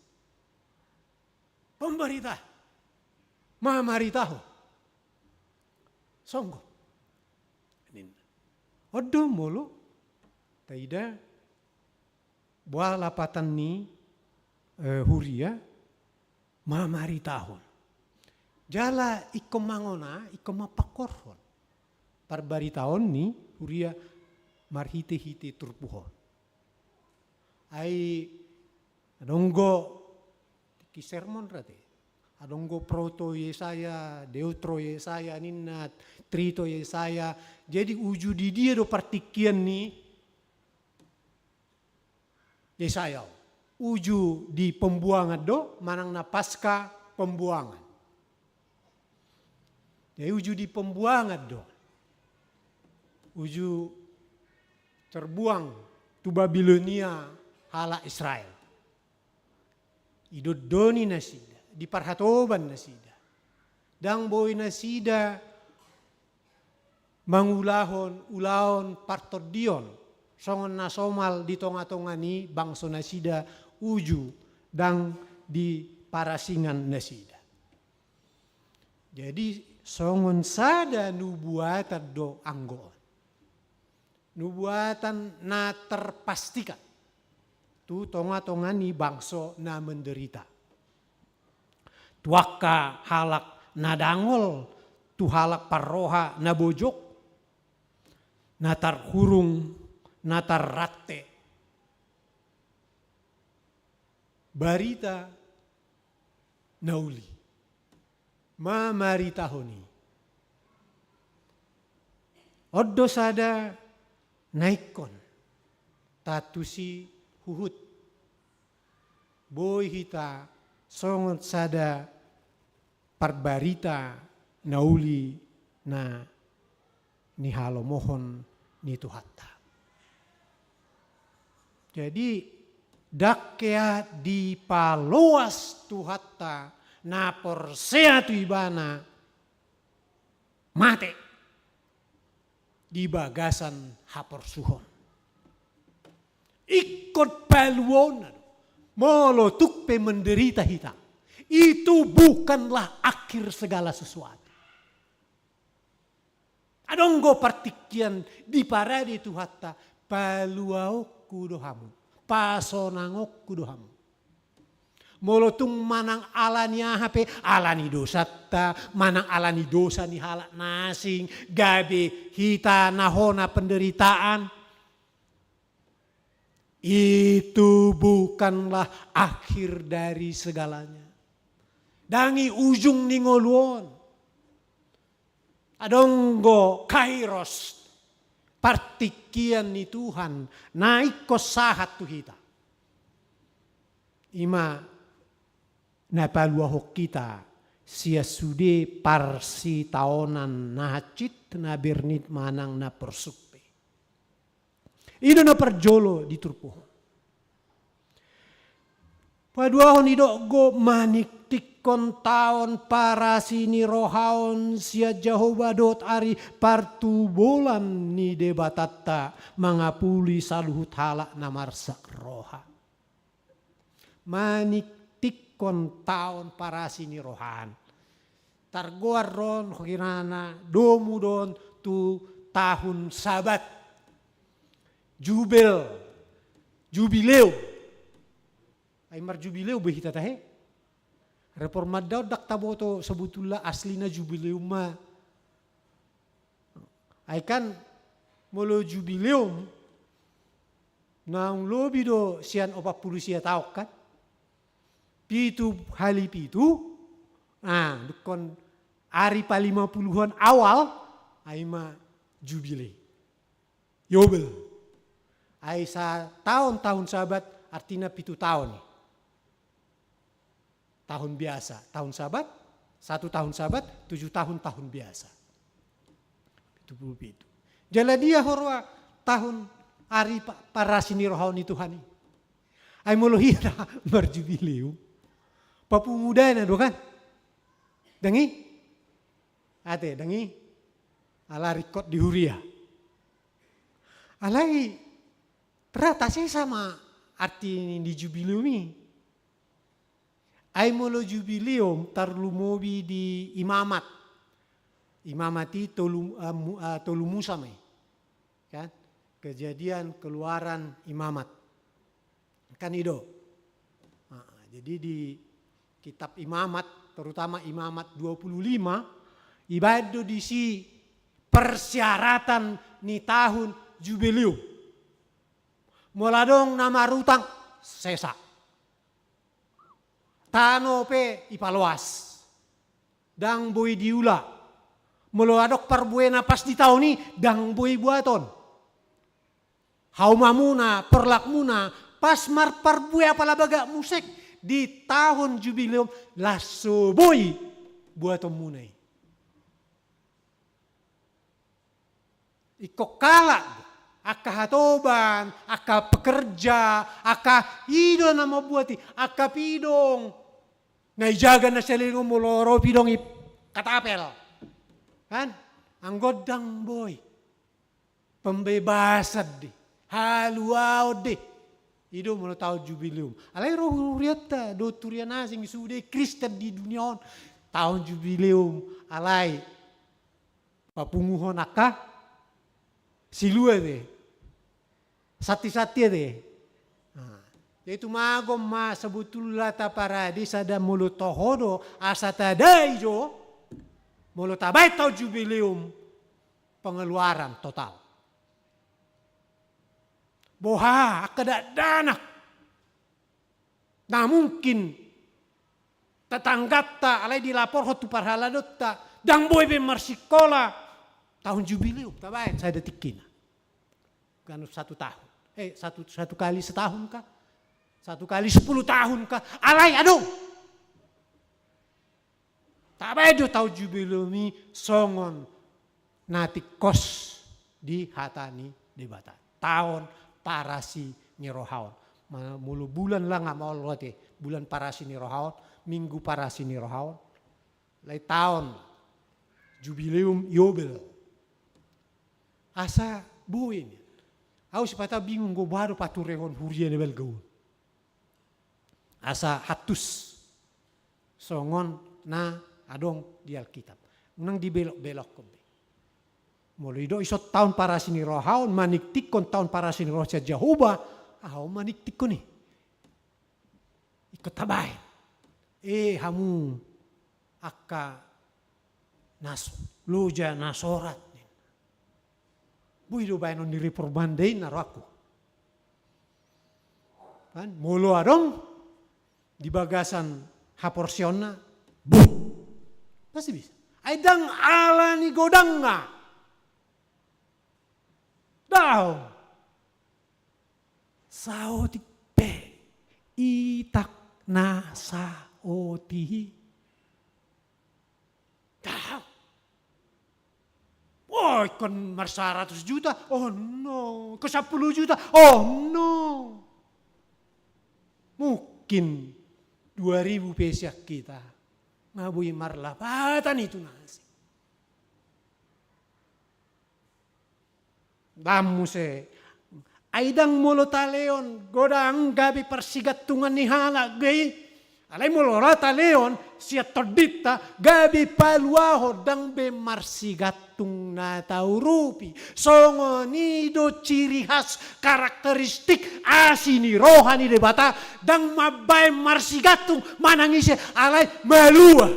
Pemberita. Mamaritahon. Songgop. Ninna. On do molo taida boha lapatan ni, eh, huria mamaritahon. Jala ingkon mangona, ingkon mapangkorhon parbaritaon ni huria marhitehite turpuk on. Ai adong do tingki sermon ra te. Adong do proto Yesaya, deutro Yesaya ninna, trito Yesaya. Jadi uju di dia do partingkian ni Yesaya? Uju di pembuangan do, manang na pasca pembuangan? Jadi uju di pembuangan do. Uju terbuang tu Babilonia halak Israel. Didondoni nasida, diparhatoban nasida. Ndang boi nasida mangulahon ulaon partondion songon na somal di tongatonga ni bangso nasida uju ndang diparasingan nasida. Jadi songon sada nubuatan do anggo on. Nubuatan na terpastikan tu tongatonga ni bangso na menderita. Tu angka halak na dangol, tu halak parroha na bojok, na tarhurung, na tarrante. Barita na uli. Mamaritahon i. On do sada na ingkon taantusi huhut. Boi hita songon sada parbarita na uli na nihalomohon ni Tuhanta. Jadi, ndang hea dipaloas Tuhanta na porsea tu Ibana mate di bagasan haporsuhon. Ingkon paluaonna do. Molo tung pe menderita hita, itu bukanlah akhir segala sesuatu. Adong do partingkian diparade Tuhanta, paluaonku do hamu, pasonangonku do hamu. Molo tung manang ala ni aha pe, ala ni dosanta, manang ala ni dosa ni halak na asing, gabe hita na hona penderitaan, itu bukanlah akhir dari segalanya. Ndang i ujung ni ngolu on. Adong do kairos, partingkian ni Tuhan na ingkon sahat tu hita. I ma na paluahon hita sian sude parsitaonan na hansit, na bernit manang na porsuk pe. I do na parjolo di turpuk on. Paduahon, didok do maningtinghon taon parasi ni roha on sian Jahowa dohot ari partubulan ni Debatanta mangapuli saluhut halak na marsak roha. Maningtinghon maningkon taon parasi ni roha an. Targoar do on, hokirana, domu do on tu tahun Sabat. Jubel, jubileum. Ai marjubileum be hita tahe. Reformanda on ndang taboto sebetulna aslina jubileum ma. Ai kan molo jubileum, naung lobi do sian opat pulu sia taon kan? Pitu hali pitu, nah, dungkon ari palima puluhon awal, ai ma jubile. Yobel. Ai sataon tahun Sabat, artina pitu taon i. Tahun biasa, tahun Sabat, satu tahun Sabat, tujuh tahun tahun biasa. Pitu pulu pitu. Jala dia ho roa tahun ari pa-, parasi ni roha on ni Tuhan i. Ai molo hita marjubileum, papungu dana do kan? Ndang i? Ate, ndang i? Ala ringkot di huria. Alai ternyata sesa ma arti ni jubileum i. Ai molo jubileum tarlumobi di imamat. Imamat i tolu, eh, mu-, eh, tolu Musa ma i. Kan? Kejadian, Keluaran, Imamat. Kan i do. Ah, jadi di kitab Imamat, terutama Imamat dua puluh lima, ibaen do disi persyaratan ni tahun jubileum. Molo adong na marutang, sesa. Tano pe ipaloas. Ndang boi diula. Molo adong parbue na pas di taon i, ndang boi buaton. Haumamuna, porlakmuna, pas marparbue apala bagak musek di tahun jubileum, las so boi buatonmuna i. Ingkon halak, angka hatoban, angka pekerja, angka i do na mambuat i, angka pidong. Na ijaga na saleleng on molo ro pidong i katapel. Kan? Anggo ndang boi. Pembebasan do i. Haluaon do i. I do molo taon jubileum. Alai ro hurianta, dohot huria na asing, sude Kristen di dunia on. Taon jubileum. Alai papunguhon angka silua ate. Santi-santi ate. Nah, jadi tumagon ma sebetulna taparade sada molo toho do asa tadai jo. Molo tabaen taon jubileum, pengeluaran total. Boha angka dakdanak na mungkin tetangganta alai dilaporhon tu parhaladonta, ndang boi be marsikola, taon jubileum tabaen sada tingkina. Ganup satu tahun. Eh, satu, satu kali setahun kah? Satu kali sepuluh tahun kah? Alai adong. Tabaen do taon jubileum i songon na tingkos di hata ni Debata. Taon parasi ni roha on. Ma-, molo bulan langa ma olo ate, bulan parasi ni roha on, minggu parasi ni roha on. Alai taon jubileum Yobel. Asa boi ni. Au sipata bingung, boha do paturehon huria na balga on. Asa hatus songon na adong di Alkitab. Unang dibelok-belokhon be. Molo didok dison taon parasi ni roha on, maningtinghon taon parasi ni roha sian Jahowa, aha on maningtinghon i? Ingkon tabaen. Eh, hamu angka na s-, loja na sorat ninna. Boi do baenon ni reformanda i ninna rohangku. Kan, molo adong di bagasan haporseaonna, buh. Pasti bisa. Ai ndang ala ni godangna. Daong. Saotik pe itak na saotik i. Daong. Oh, ingkon marsaratus juta? Oh no. Ingkon sampulu juta? Oh no. Mungkin dua ribu pe sian hita nga boi marlapatan i tu na asing. Dang muse. Ai ndang molo talehon godang gabe parsigantungan ni halak be i. Alai molo ra talehon sian tondinta gabe paluahon, ndang be marsigantung na taurupi. Songon i do ciri khas, karakteristik asi ni roha ni Debata, ndang mambaen marsigantung manang ise, alai malua,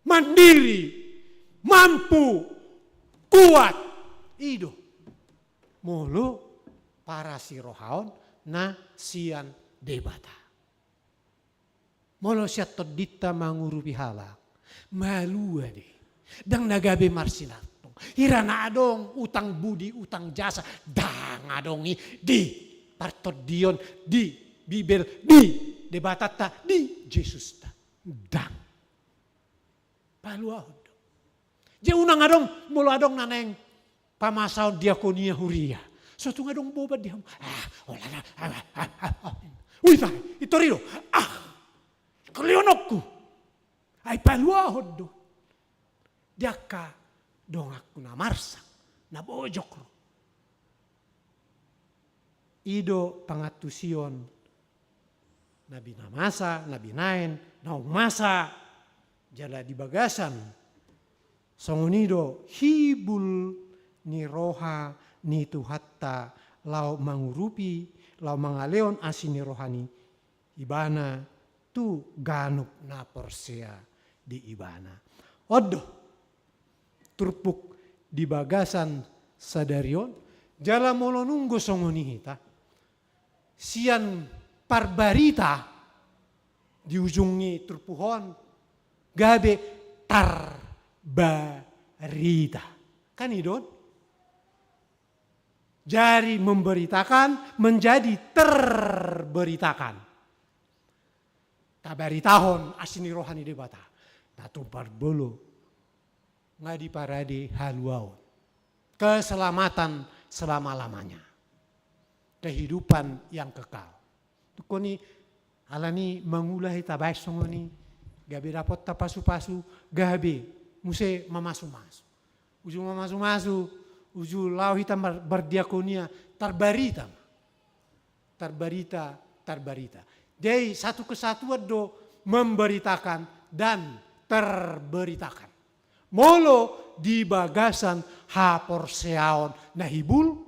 mandiri, mampu, kuat. I do molo parasirohaon na sian Debata. Molo sian tondinta mangurupi halak, malua do i. Ndang na gabe marsigantung. Hira na adong utang budi, utang jasa, ndang adong i di partondion, di Bibel, di Debatanta, di Jesusta. Ndang. Paluahon do. Jadi unang adong, molo adong na naeng pamasaon diakonia huria, so tung adong boban di hamu. Ah, holan ah, ah, ah, ah, ah. Ui, tahe, i tor i do. Ah, kalehononku. Ai paluahon do. Di angka donganku na marsak, na bojok ro. I do pangantusion na binamasa, na binaen, naung masa, jala di bagasan songon i do hibul ni roha ni Tuhanta laho mangurupi, laho mangalehon asi ni roha ni Ibana tu ganup na porsea di Ibana. On do turpuk di bagasan sadari on, jala molo nunga songon i hita, sian parbarita di ujung ni turpuk on gabe tarbarita. Kan i do on? Dari memberitakan menjadi terberitakan. Tabaritahon asi ni roha ni Debata. Na tung parjolo nga diparade haluaon. Keselamatan selama-lamanya. Kehidupan yang kekal. Tungkon i, alani mangula hita baen songon i, gabe dapotta pasu-pasu, gabe muse mamasu-masu. Uju mamasu-masu, uju laho hita mar-, mardiakonia, tarbarita ma. Tarbarita, tarbarita. Jadi satu kesatuan do memberitakan dan terberitakan. Molo di bagasan haporseaon na hibul,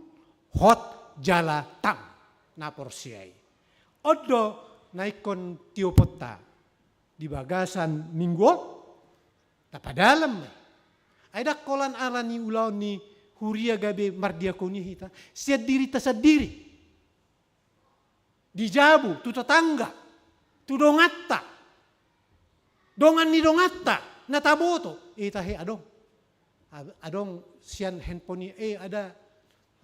hot jala tang na porsea i. On do na ingkon tioponta di bagasan minggu on, tapadalem ma i. Ai ndang holan ala ni ulaon ni huria gabe mardiakonia hita, sian dirita sandiri. Di jabu, tu tetangga, tu donganta, dongan ni donganta na taboto. Eh, tahe adong. Ad-, adong sian handphone i, eh, ada.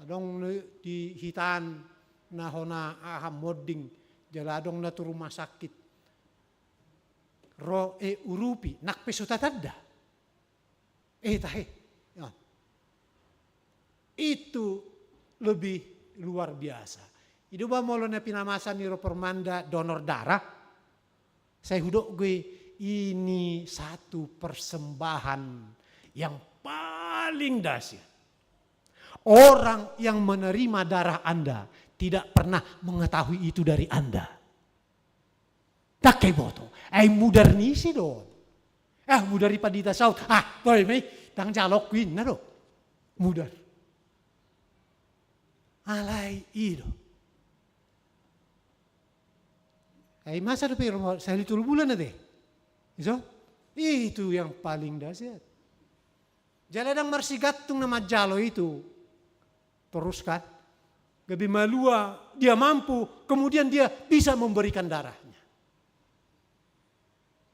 Adong di hitaan na hona aha monding, jala adong na tu rumah sakit. Ro, eh, urupi, nang pe so tatanda. Eh, tahe. Ya. Itu lebih luar biasa. I do ba molo na pinamasa ni Ropormanda donor darah. Sai hudok gue, ini satu persembahan yang paling dahsyat. Orang yang menerima darah Anda tidak pernah mengetahui itu dari Anda. Ndang iboto. Ai mudar ni ise do on? Ah, mudar ni pandita saut. Ah, boi ma i, ndang jaloonku, inna do. Mudar. Alai i do. Ai masa dope i ro, sahali tolu bulan ate. Iso? Itu yang paling dahsyat. Jala ndang marsigantung na manjalo itu. Terus kan, gabe malua, dia mampu, kemudian dia bisa memberikan darahnya.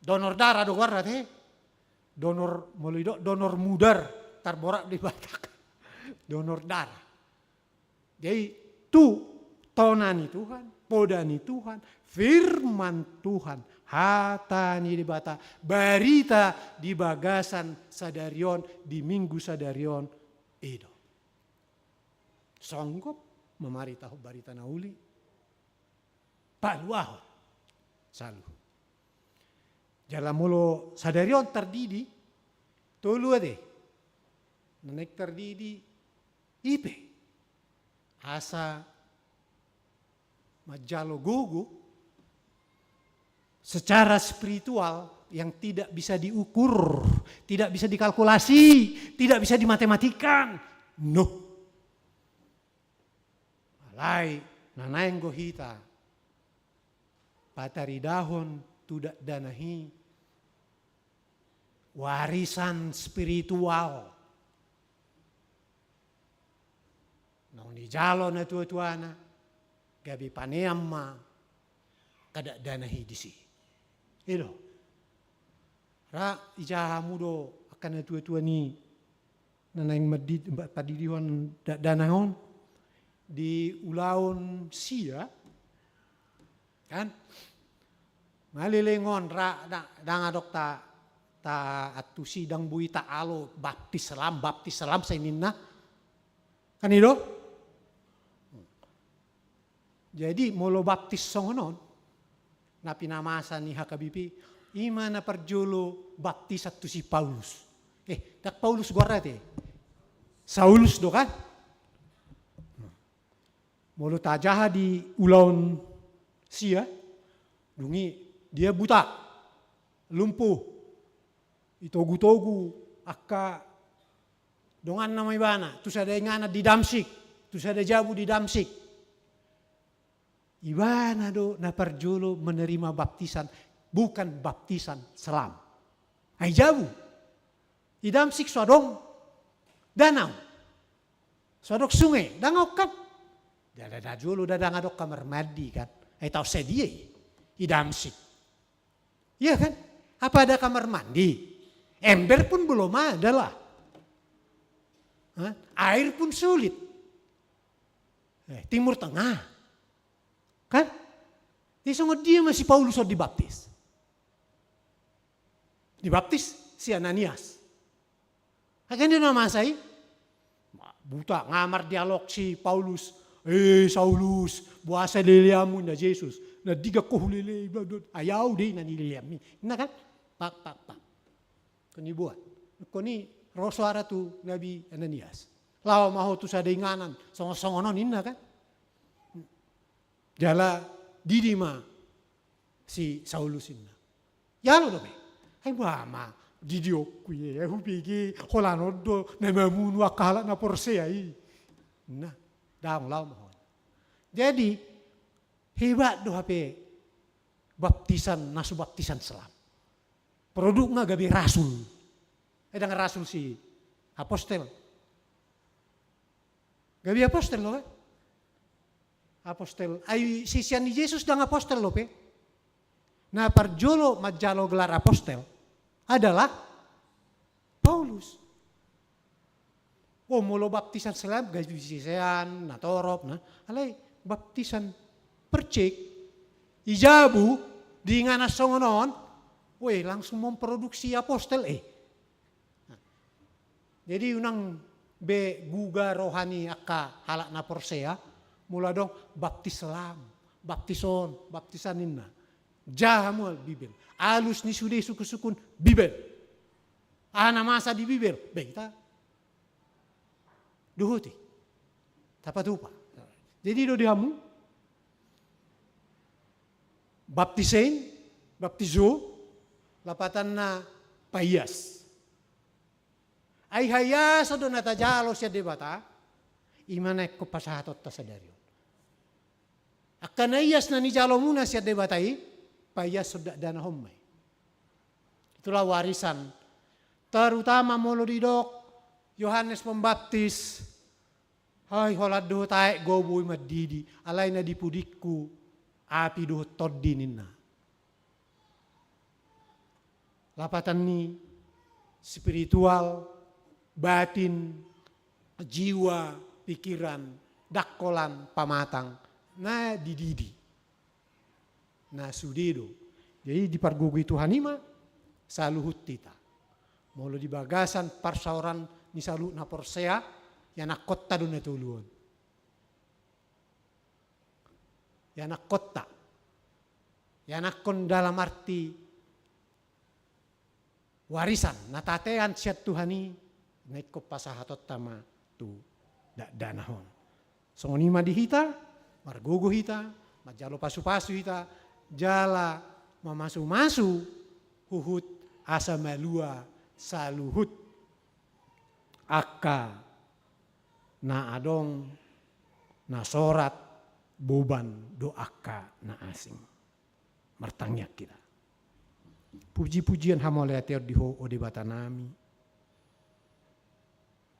Donor darah do goarna ate. Donor, molo i do, donor mudar, tarborat di Batak. Donor darah. Jadi, tu tona ni Tuhan, poda ni Tuhan, firman Tuhan, hata ni Debata, barita di bagasan sadari on, di minggu sadari on, i do. Songgop mamaritahon barita na uli. Paluahon. Saluhut. Jala molo sadari on tardidi, tolu ate. Na naeng tardidi, i pe. Asa manjalo gogo, secara spiritual yang tidak bisa diukur, tidak bisa dikalkulasi, tidak bisa dimatematikan. No. Alai, na naeng do hita pataridahon tu dakdanak i warisan spiritual. Naung dijalo natuatuana, gabe panean ma angka dakdanak i disi. I do. Ra ija hamu do angka natuatua ni na naeng mandi-, pandidihon dakdanak on di ulaon sia, kan? Nga leleng on ra, da-, ndang adong ta, ta antusi, ndang boi taalo baptis selam, baptis selam sai ninna. Kan i do? Jadi molo baptis songon on, na pinamasa ni H K B P, i ma na parjolo baptisan tu si Paulus. Eh, ndang Paulus goarna ate. Saulus do kan? Molo tajaha di ulaon sia, dung i dia buta, lumpuh, itogutogu angka donganna ma ibana, tu sada inganan di Damsik, tu sada jabu di Damsik. Ibana do na parjolo menerima baptisan, bukan baptisan selam. Ai jabu. I Damsik so adong danau. So adong sunge, ndang adong kan? Ndada, ndada jolo ndada, ndang adong kamar mandi kan? Ai taon sadia i? I Damsik. Iya kan? Apa ada kamar mandi? Ember pun belum ada lah. Hah? Air pun sulit. Eh, Timur Tengah. Kan? Jadi songon dia ma si Paulus on dibaptis. Dibaptis si Ananias. Akhirna na masa i, buta, nga mardialog si Paulus, "Eh, Saulus, boasa leleanmu?" Ninna Jesus, "Na digan ho hulelei, ai au do i na nileleanmi." Ninna kan? Pak, pak, pak. Ingkon i boan. Ingkon i ro soara tu nabi Ananias. "Laho ma ho tu sada inganan songon-songon on," ninna kan? Jala didi ma si Saulus ninna. Jalo dope. "Ai boha ma didionku i, ai hubege holan on do na mamunu angka halak na porsea i." Ninna, "Daong, laho ma ho." Jadi, hebat do hape baptisan na so baptisan selam. Produkna gabe rasul. Eh, ndang rasul si apostel. Gabe apostel do kan? Apostel. Ai sisean ni Jesus ndang apostel dope. Na parjolo manjalo gelar apostel adalah Paulus. Oh, molo baptisan selam, gabe sisean, na torop, na. Alai baptisan percik, i jabu, di inganan songon on, weh, langsung memproduksi apostel, eh. Jadi unang be guga roha ni angka halak na porsea, molo adong baptis selam, baptis on, baptisan ninna. Jaha ma Bibel. Alus ni sude sungkunsungkun Bibel. Aha na masa di Bibel? Be hita dohoti. Tapatupa. Jadi do di hamu, baptisein, baptizo, lapatanna paias. Ai haiason do na tajalo sian Debata, i ma na ingkon pasahatonta sadari on. Angka na ias na nijalomuna sian Debata i, paiashon dakdanak on ma i. Itulah warisan. Terutama molo didok Yohanes Pembaptis, "Hai, holan dohot aek do au boi mandidi, alai na di pudingku api dohot tondi," ninna. Lapatan ni spiritual, batin, jiwa, pikiran, ndang holan pamatang, na dididi. Na sude do. Jadi dipargogoi Tuhan i ma saluhut hita. Molo di bagasan parsaoran ni saluhut na porsea, ianakkonta do na tolu on. Ianakkonta. Ianakkon dalam arti warisan na tatean sian Tuhan i, na ingkon pasahatonta ma tu dakdanak on. Songon i ma di hita, margogo hita, manjalo pasupasu hita, jala mamasumasu huhut asa malua saluhut angka na adong na sorat boban do angka na asing. Martangiang hita. Puji-pujian hamauliateon di Ho, o Debata nami,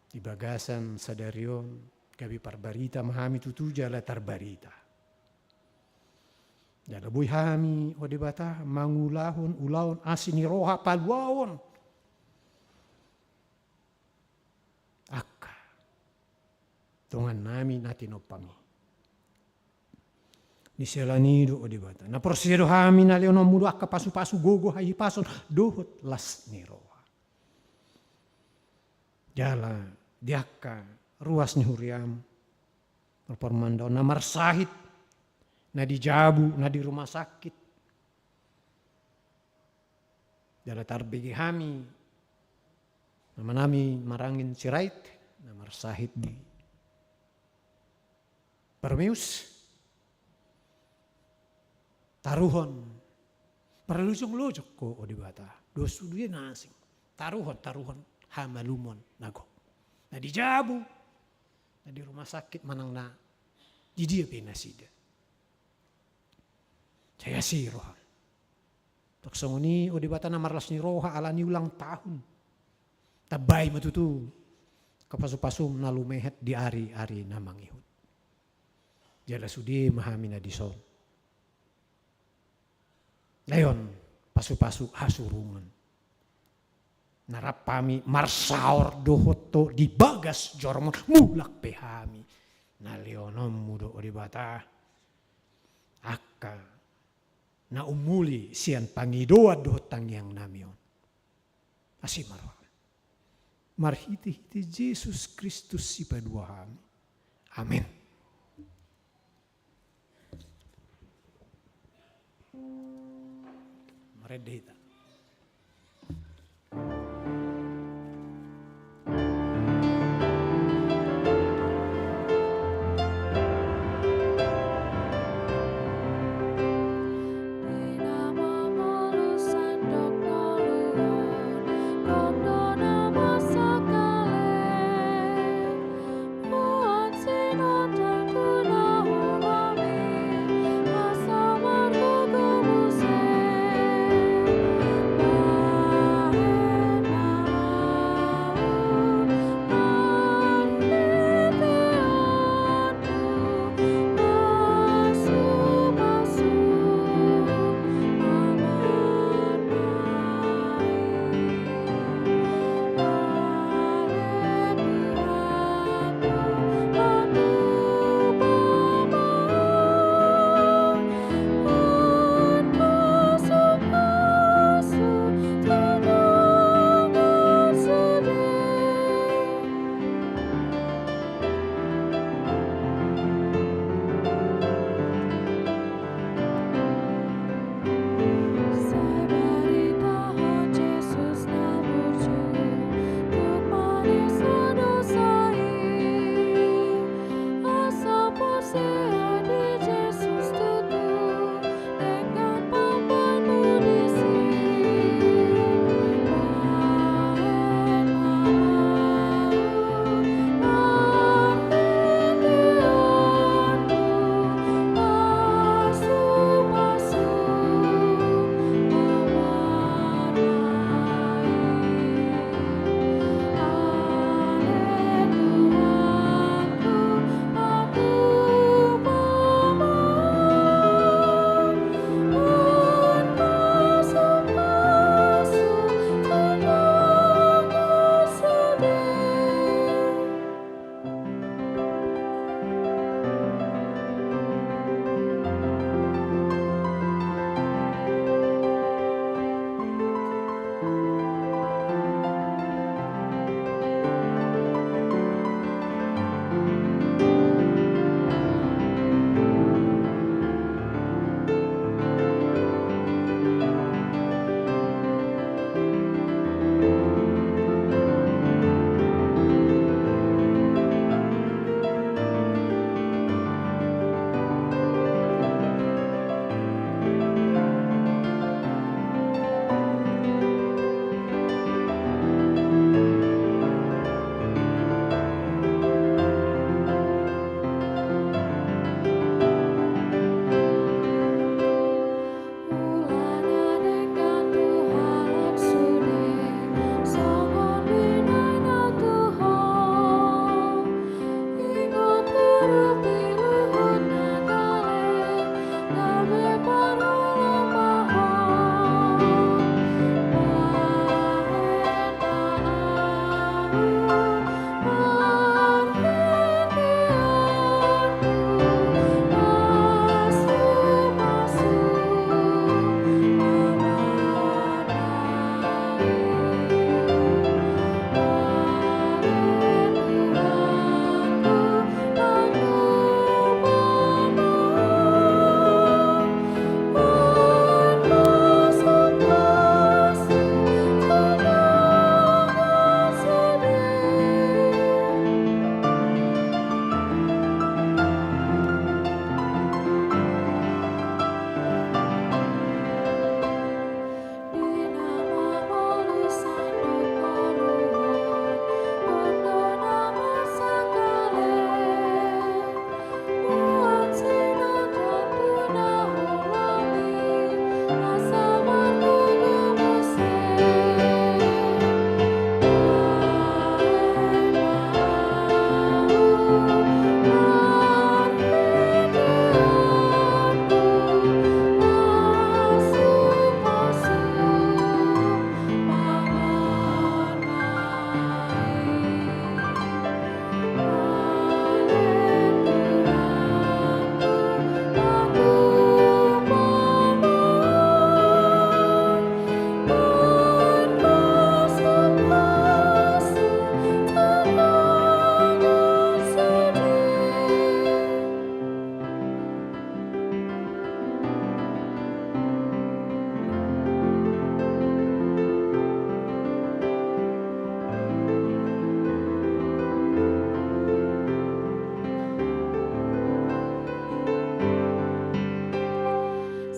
di bagasan sadari on, gabe parbarita ma hami tutu jala tarbarita. Jala boi hami, o Debata, mangulahon ulaon asi ni roha paluaon angka dongan nami na tinompam i. Di siala ni i do, o Debata, na porsea do hami na lehononmu do angka pasupasu, gogo, hahipason dohot las ni roha. Jala di angka ruas ni huriam, parpormandaon na marsahit, na di jabu, na di rumah sakit. Jala tarbege hami, nama nami Marangin Sirait, na marsahit di Barmeus. Taruhon parlojong-lojong Ho, o Debata, dohot sude na asing. Taruhon, taruhon hamalumon na gok, na di jabu, na di rumah sakit manang na di dia pe nasida. Sai asi roham. Tok songon i, o Debata na marlas ni roha, ala ni ulang tahun, tambai ma tutu angka pasupasum na lumehet di ari-ari na mangihut. Jala sude ma hami na dison. Lehon pasupasu hasurungan. Na rap hami marsaor dohot Ho di bagas joromon, mulak pe hami na lehononmu do, o Debata, angka na umuli sian pangidoan dohot tangiang nami on. Asi ma roham. Marhite-hite Jesus Kristus Sipaduahami. Amen. Marende hita.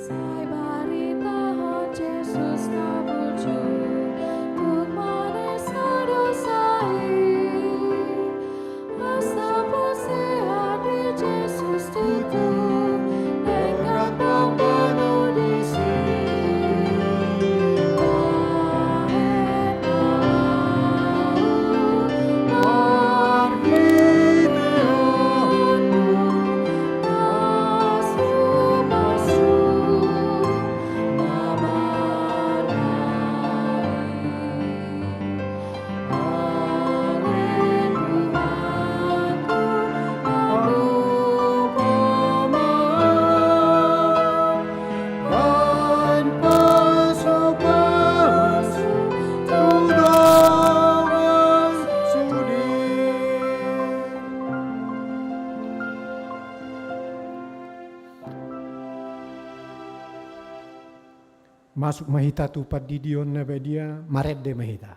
Sai baritahon Jesus na burju, tung manesa dosa i. Asa porsea di Jesus tutu, denggan pambaru disi. Bahen ma au marhiteonmu, pasupasu ma bana i. Masuk ma hita tu pandidion na badia, marende ma hita.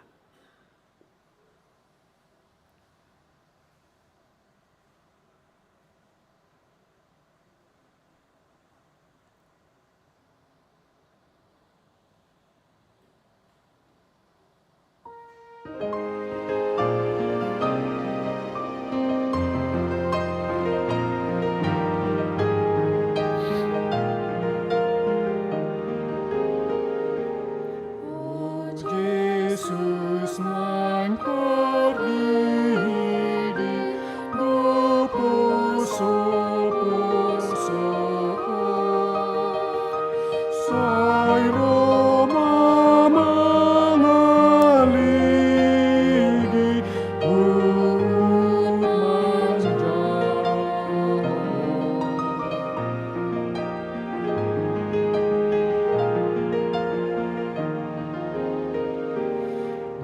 O Jesus, naeng tardidi do posoposo, sai ro ma mangaligi huhut manjalo.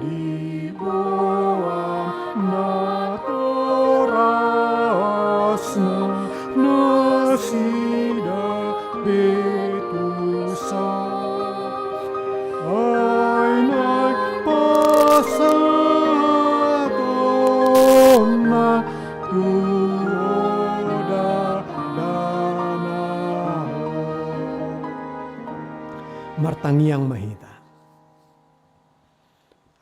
Di boan natorasna nasida Petrus, ai naeng pasahatonna tu roha danahon. Martangiang ma hita.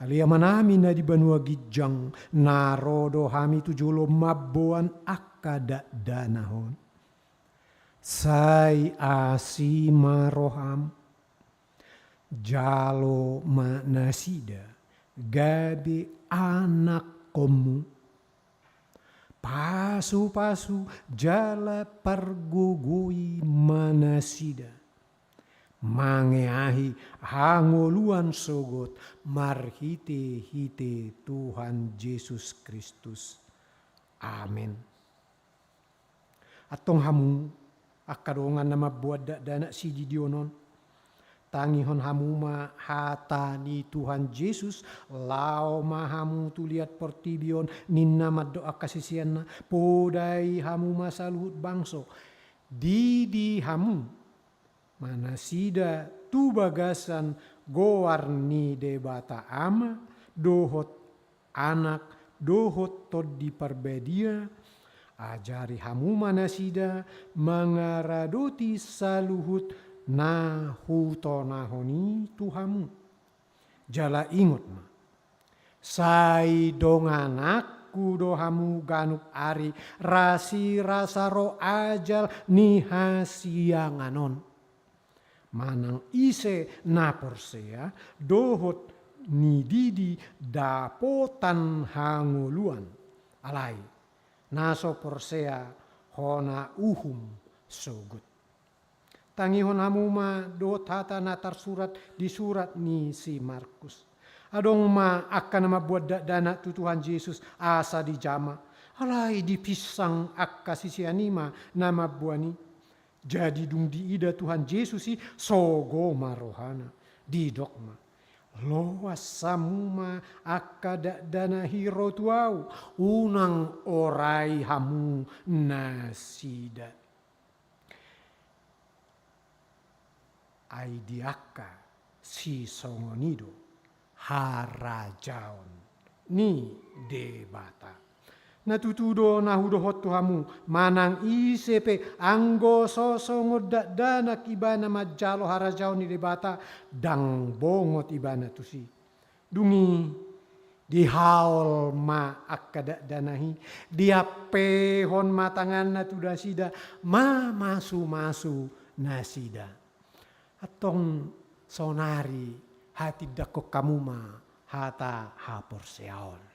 Ale Amanami na di banua ginjang, na ro do hami tu jolo mamboan angka dakdanak on. Sai asi ma roham, jalo ma nasida gabe anakkonmu. Pasupasu jala pargogoi ma nasida. mangeahi hangoluan sogot marhite-hite Tuhan Jesus Kristus. Amen. Antong hamu angka dongan na mamboan dakdanak sidihon on, tangihon hamu ma hata ni Tuhan Jesus, laho ma hamu tu liat portibi on, ninna mandok angka siseanna, podai hamu ma saluhut bangso, didi hamu ma nasida tu bagasan goar ni Debata Ama, dohot Anak, dohot Tondi Parbadia, ajari hamu ma nasida mangaradoti saluhut na hutonahon i tu hamu. Jala ingot ma, sai dongananku do hamu ganup ari, rasirasa ro ajal ni hasiangan on. Manang ise na porsea dohot nididi dapotan hangoluan. Alai na so porsea hona uhum sogot. Tangihon hamu ma dohot hata na tarsurat di surat ni si Markus. Adong ma angka na mamboan dakdanak tu Tuhan Jesus asa dijama. Alai dipinsang angka sisean i ma na mamboan i. Jadi dung diida Tuhan Jesus i, sogo ma rohana. Didok ma, loas hamu ma angka dakdanak i ro tu ahu, unang orai hamu nasida. Ai di angka sisongon i do harajaon ni Debata. Na tutu do na hudohot tu hamu, manang ise pe anggo so songon dakdanak ibana manjalo harajaon ni Debata, ndang bongot ibana tusi. Dung i dihaol ma angka dakdanak i, diampehon ma tanganna tu nasida, mamasumasu nasida. Antong saonari hatindangkon hamu ma hata haporseaon.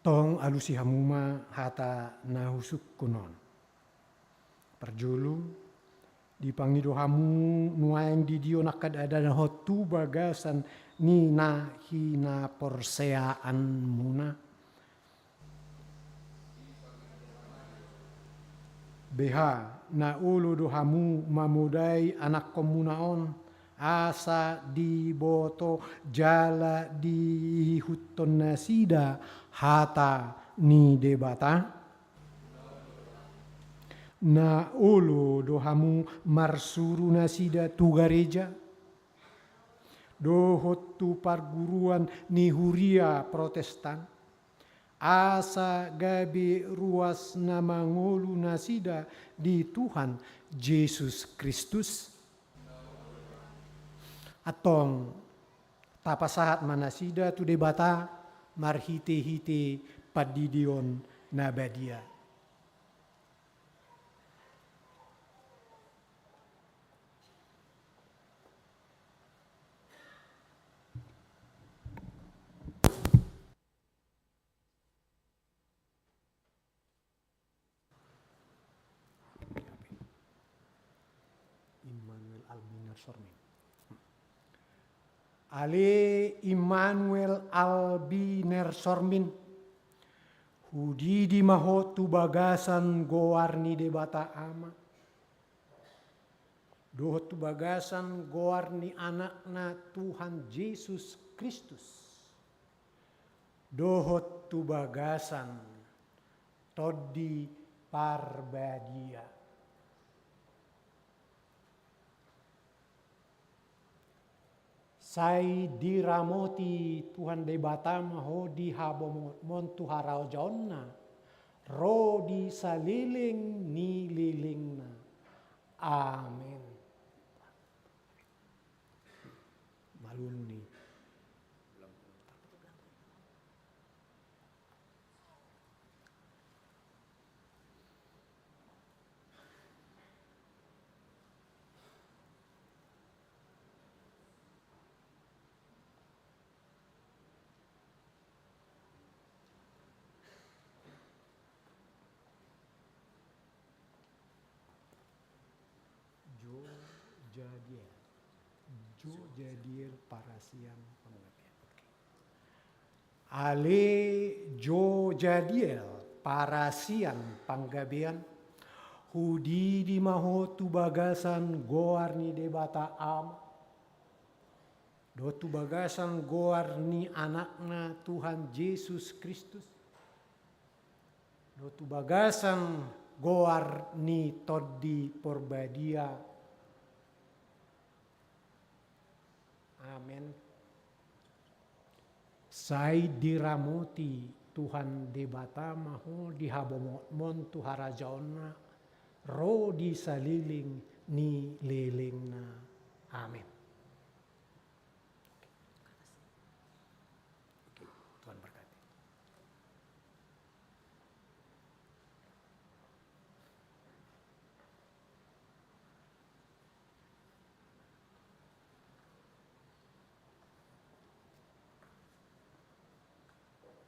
Antong alusi hamu ma hata na husungkun on. Parjolo, dipangido hamu nuaeng didion angka dakdanak on tu bagasan ni na hinaporseaanmuna. Beha na olo do hamu mamodai anakkonmuna on, asa diboto jala diihuthon nasida hata ni Debata? Na olo do hamu marsuru nasida tu gareja dohot tu parguruan ni huria Protestan, asa gabe ruas na mangolu nasida di Tuhan Jesus Kristus? Antong tapasahat ma nasida tu Debata marhitehite pandidion na badia. Immanuel Albiner Sormin. Ale Immanuel Albiner Sormin, Hudidi ma ho tu bagasan goar ni Debata Ama, dohot tu bagasan goar ni Anakna Tuhan Jesus Kristus, dohot tu bagasan Tondi Parbadia. Sai diramoti Tuhan Debata ma ho di habongotmon tu harajaonna, ro di saleleng ni lelengna. Amen. Malulu ni. Jo Jadiel. Jo Jadiel parasian panggabean. Oke. Ale jo Jadiel parasian panggabean, hudidi ma ho tu bagasan goar ni Debata Ama, dohot tu bagasan goar ni Anakna Tuhan Jesus Kristus, dohot tu bagasan goar ni Tondi Parbadia. Amen. Sai diramoti Tuhan Debata ma ho di habongotmon tu harajaonna, ro di saleleng ni lelengna. Amen. Oke, Tuhan berkati.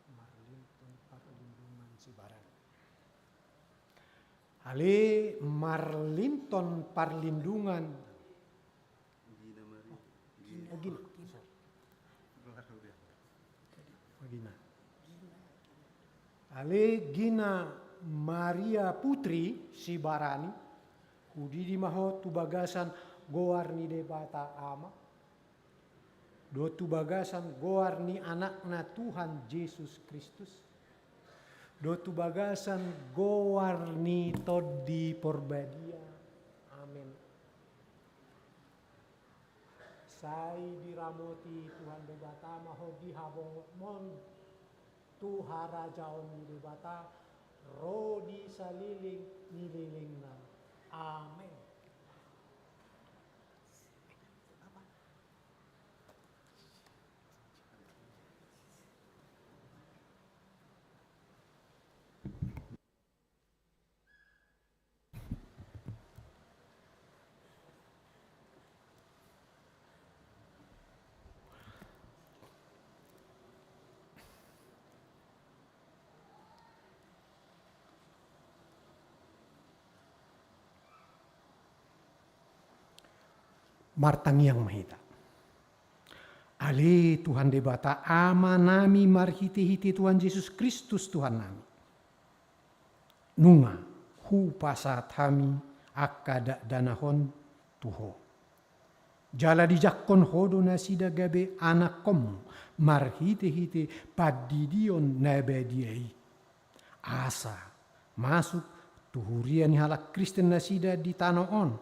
Marlintun parlindungan sibarani. Ale marlintun parlindungan. Gina Maria. Oh, Gina. Gina. Ale Gina Maria Putri sibarani, hudidi ma ho tu bagasan goar ni Debata Ama, dohot tu bagasan goar ni Anakna Tuhan Jesus Kristus, dohot tu bagasan goar ni Tondi Parbadia. Amen. Sai diramoti Tuhan Debata ma ho di habongotmon tu harajaon ni Debata, ro di saleleng ni lelengna. Amen. Martangiang ma hita. Ale Tuhan Debata Amanami marhitehite Tuhan Jesus Kristus Tuhannami, nunga hupasahat hami angka dakdanak on tu Ho. Jala dijangkon Ho do nasida gabe anakkonmu marhitehite pandidion na badia i. Asa masuk tu huria ni halak Kristen nasida di tano on,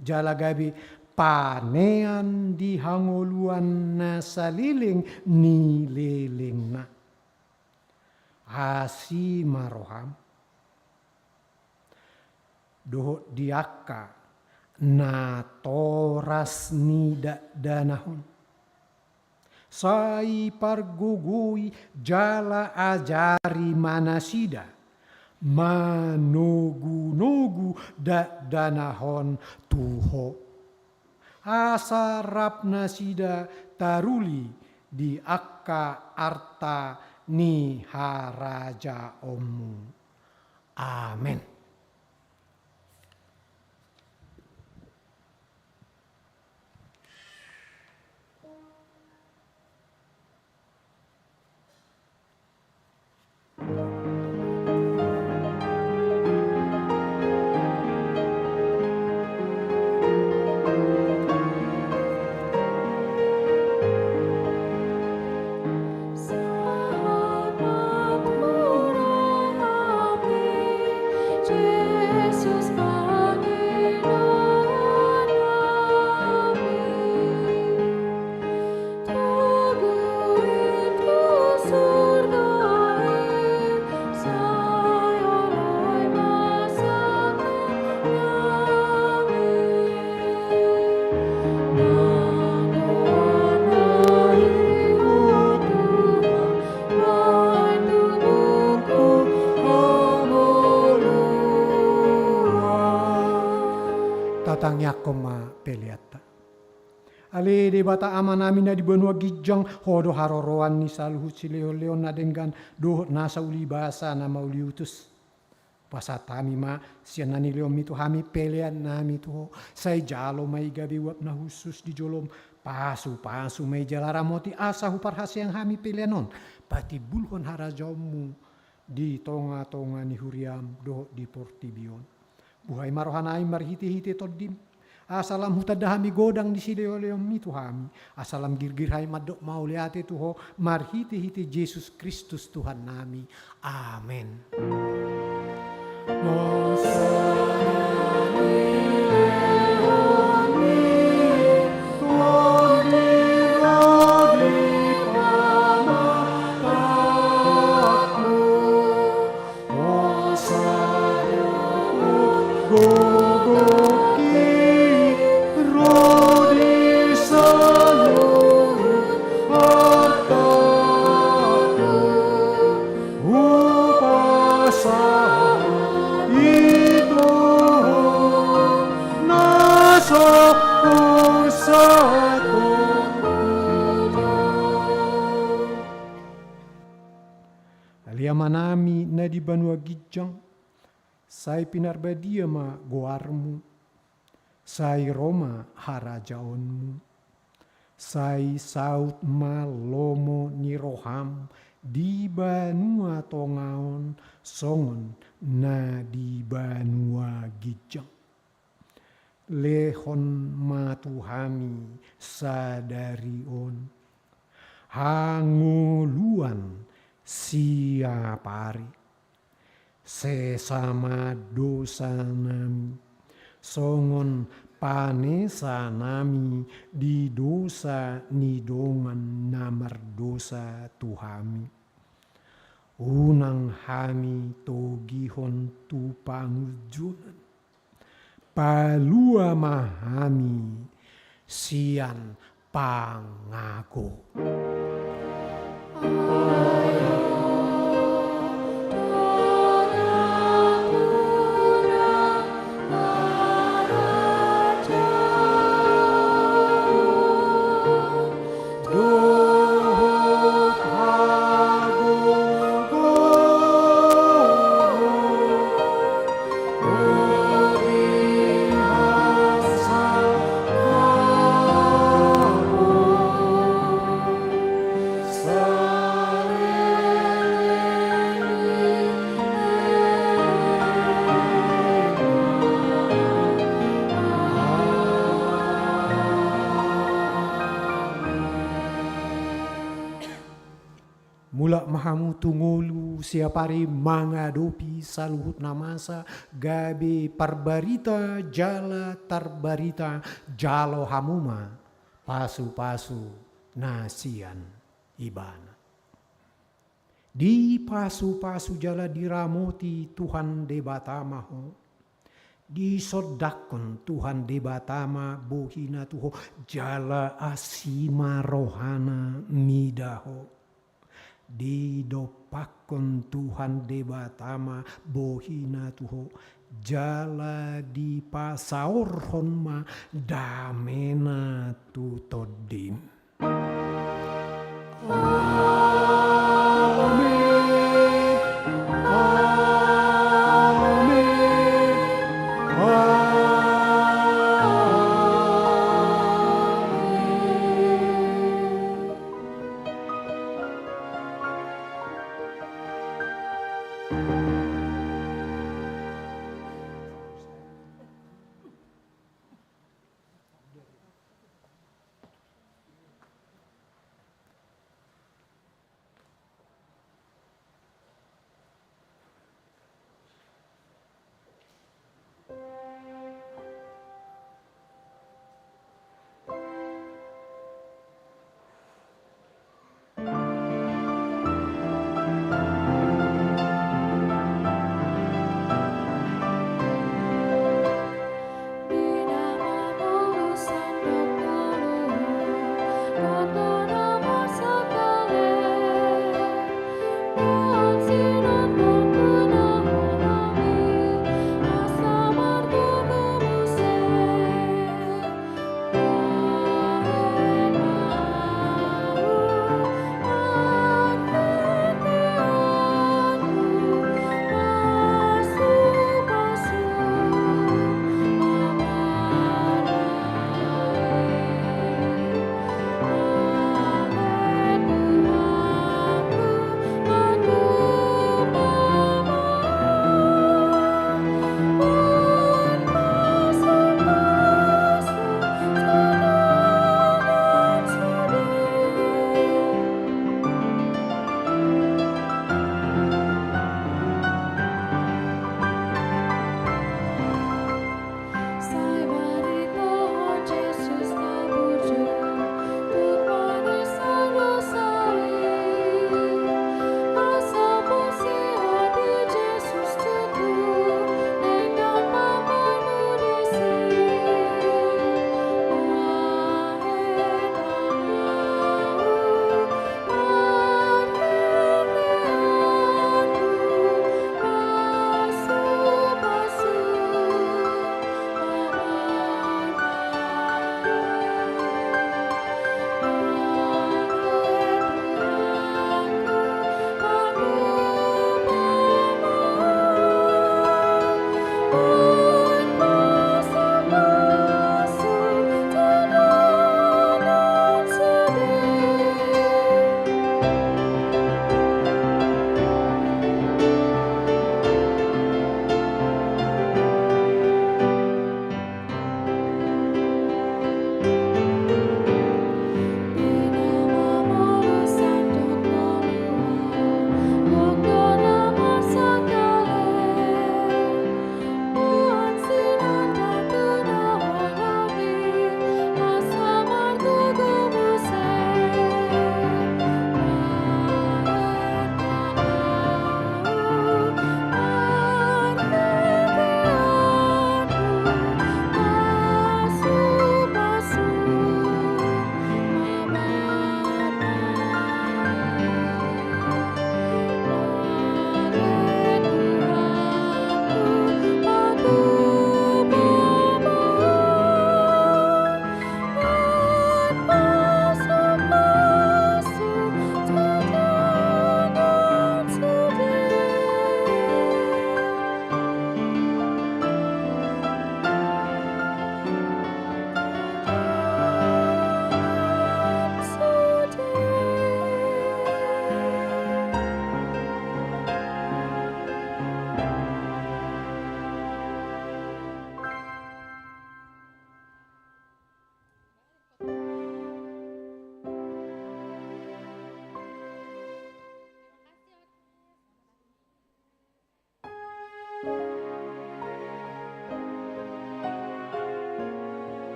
jala gabe panean di hangoluan na saleleng ni lelengna. Asi ma roham dohot di angka natoras ni dakdanak on. Sai pargogoi jala ajari ma nasida manogunogu dakdanak on tu Ho. Asa rap nasida taruli di angka arta ni harajaonmu. Amen. peleanta. Ale Debata Amanami na di banua ginjang, Ho do haroroan ni saluhut silehonlehon na denggan dohot nasa ulibasa na mauliutus. Pasahat hami ma sian na nilehonMi tu hami peleannami tu Ho. Sai jalo ma i gabe uap na hushus di jolom. Pasupasu ma i jala ramoti asa huparhaseang hami pelean on patimbulhon harajaonMu di tongatonga ni huriaM dohot di portibi on. Buhai ma rohanami marhitehite TondiM, asa lam hutanda hami godang ni silehonlehonMi tu hami, asa lam girgir hami mandok mauliate tu Ho marhitehite Jesus Kristus Tuhannami. Amen. Ale Amanami na di banua ginjang, sai pinarbadia ma goarMu, sai ro ma harajaonMu, sai saut ma lomo ni rohaM di banua tonga on songon na di banua ginjang. Lehon ma tu hami sadari on hangoluan siapari. Sesa ma dosanami, songon panesanami di dosa ni dongan na mardosa tu hami. Unang hami togihon tu pangunjunan. Palua ma hami sian pangago. Mulak ma hamu tu ngolu siapari mangadopi saluhut na masa, gabe parbarita jala tarbarita, jalo hamu ma pasupasu na sian Ibana. Dipasupasu jala diramoti Tuhan Debata ma ho. Disondangkon Tuhan Debata ma bohina tu ho, jala asi ma rohana mida ho. Didompakkon Tuhan Debata ma bohina tu ho, jala dipasaorhon ma damena tu tondim.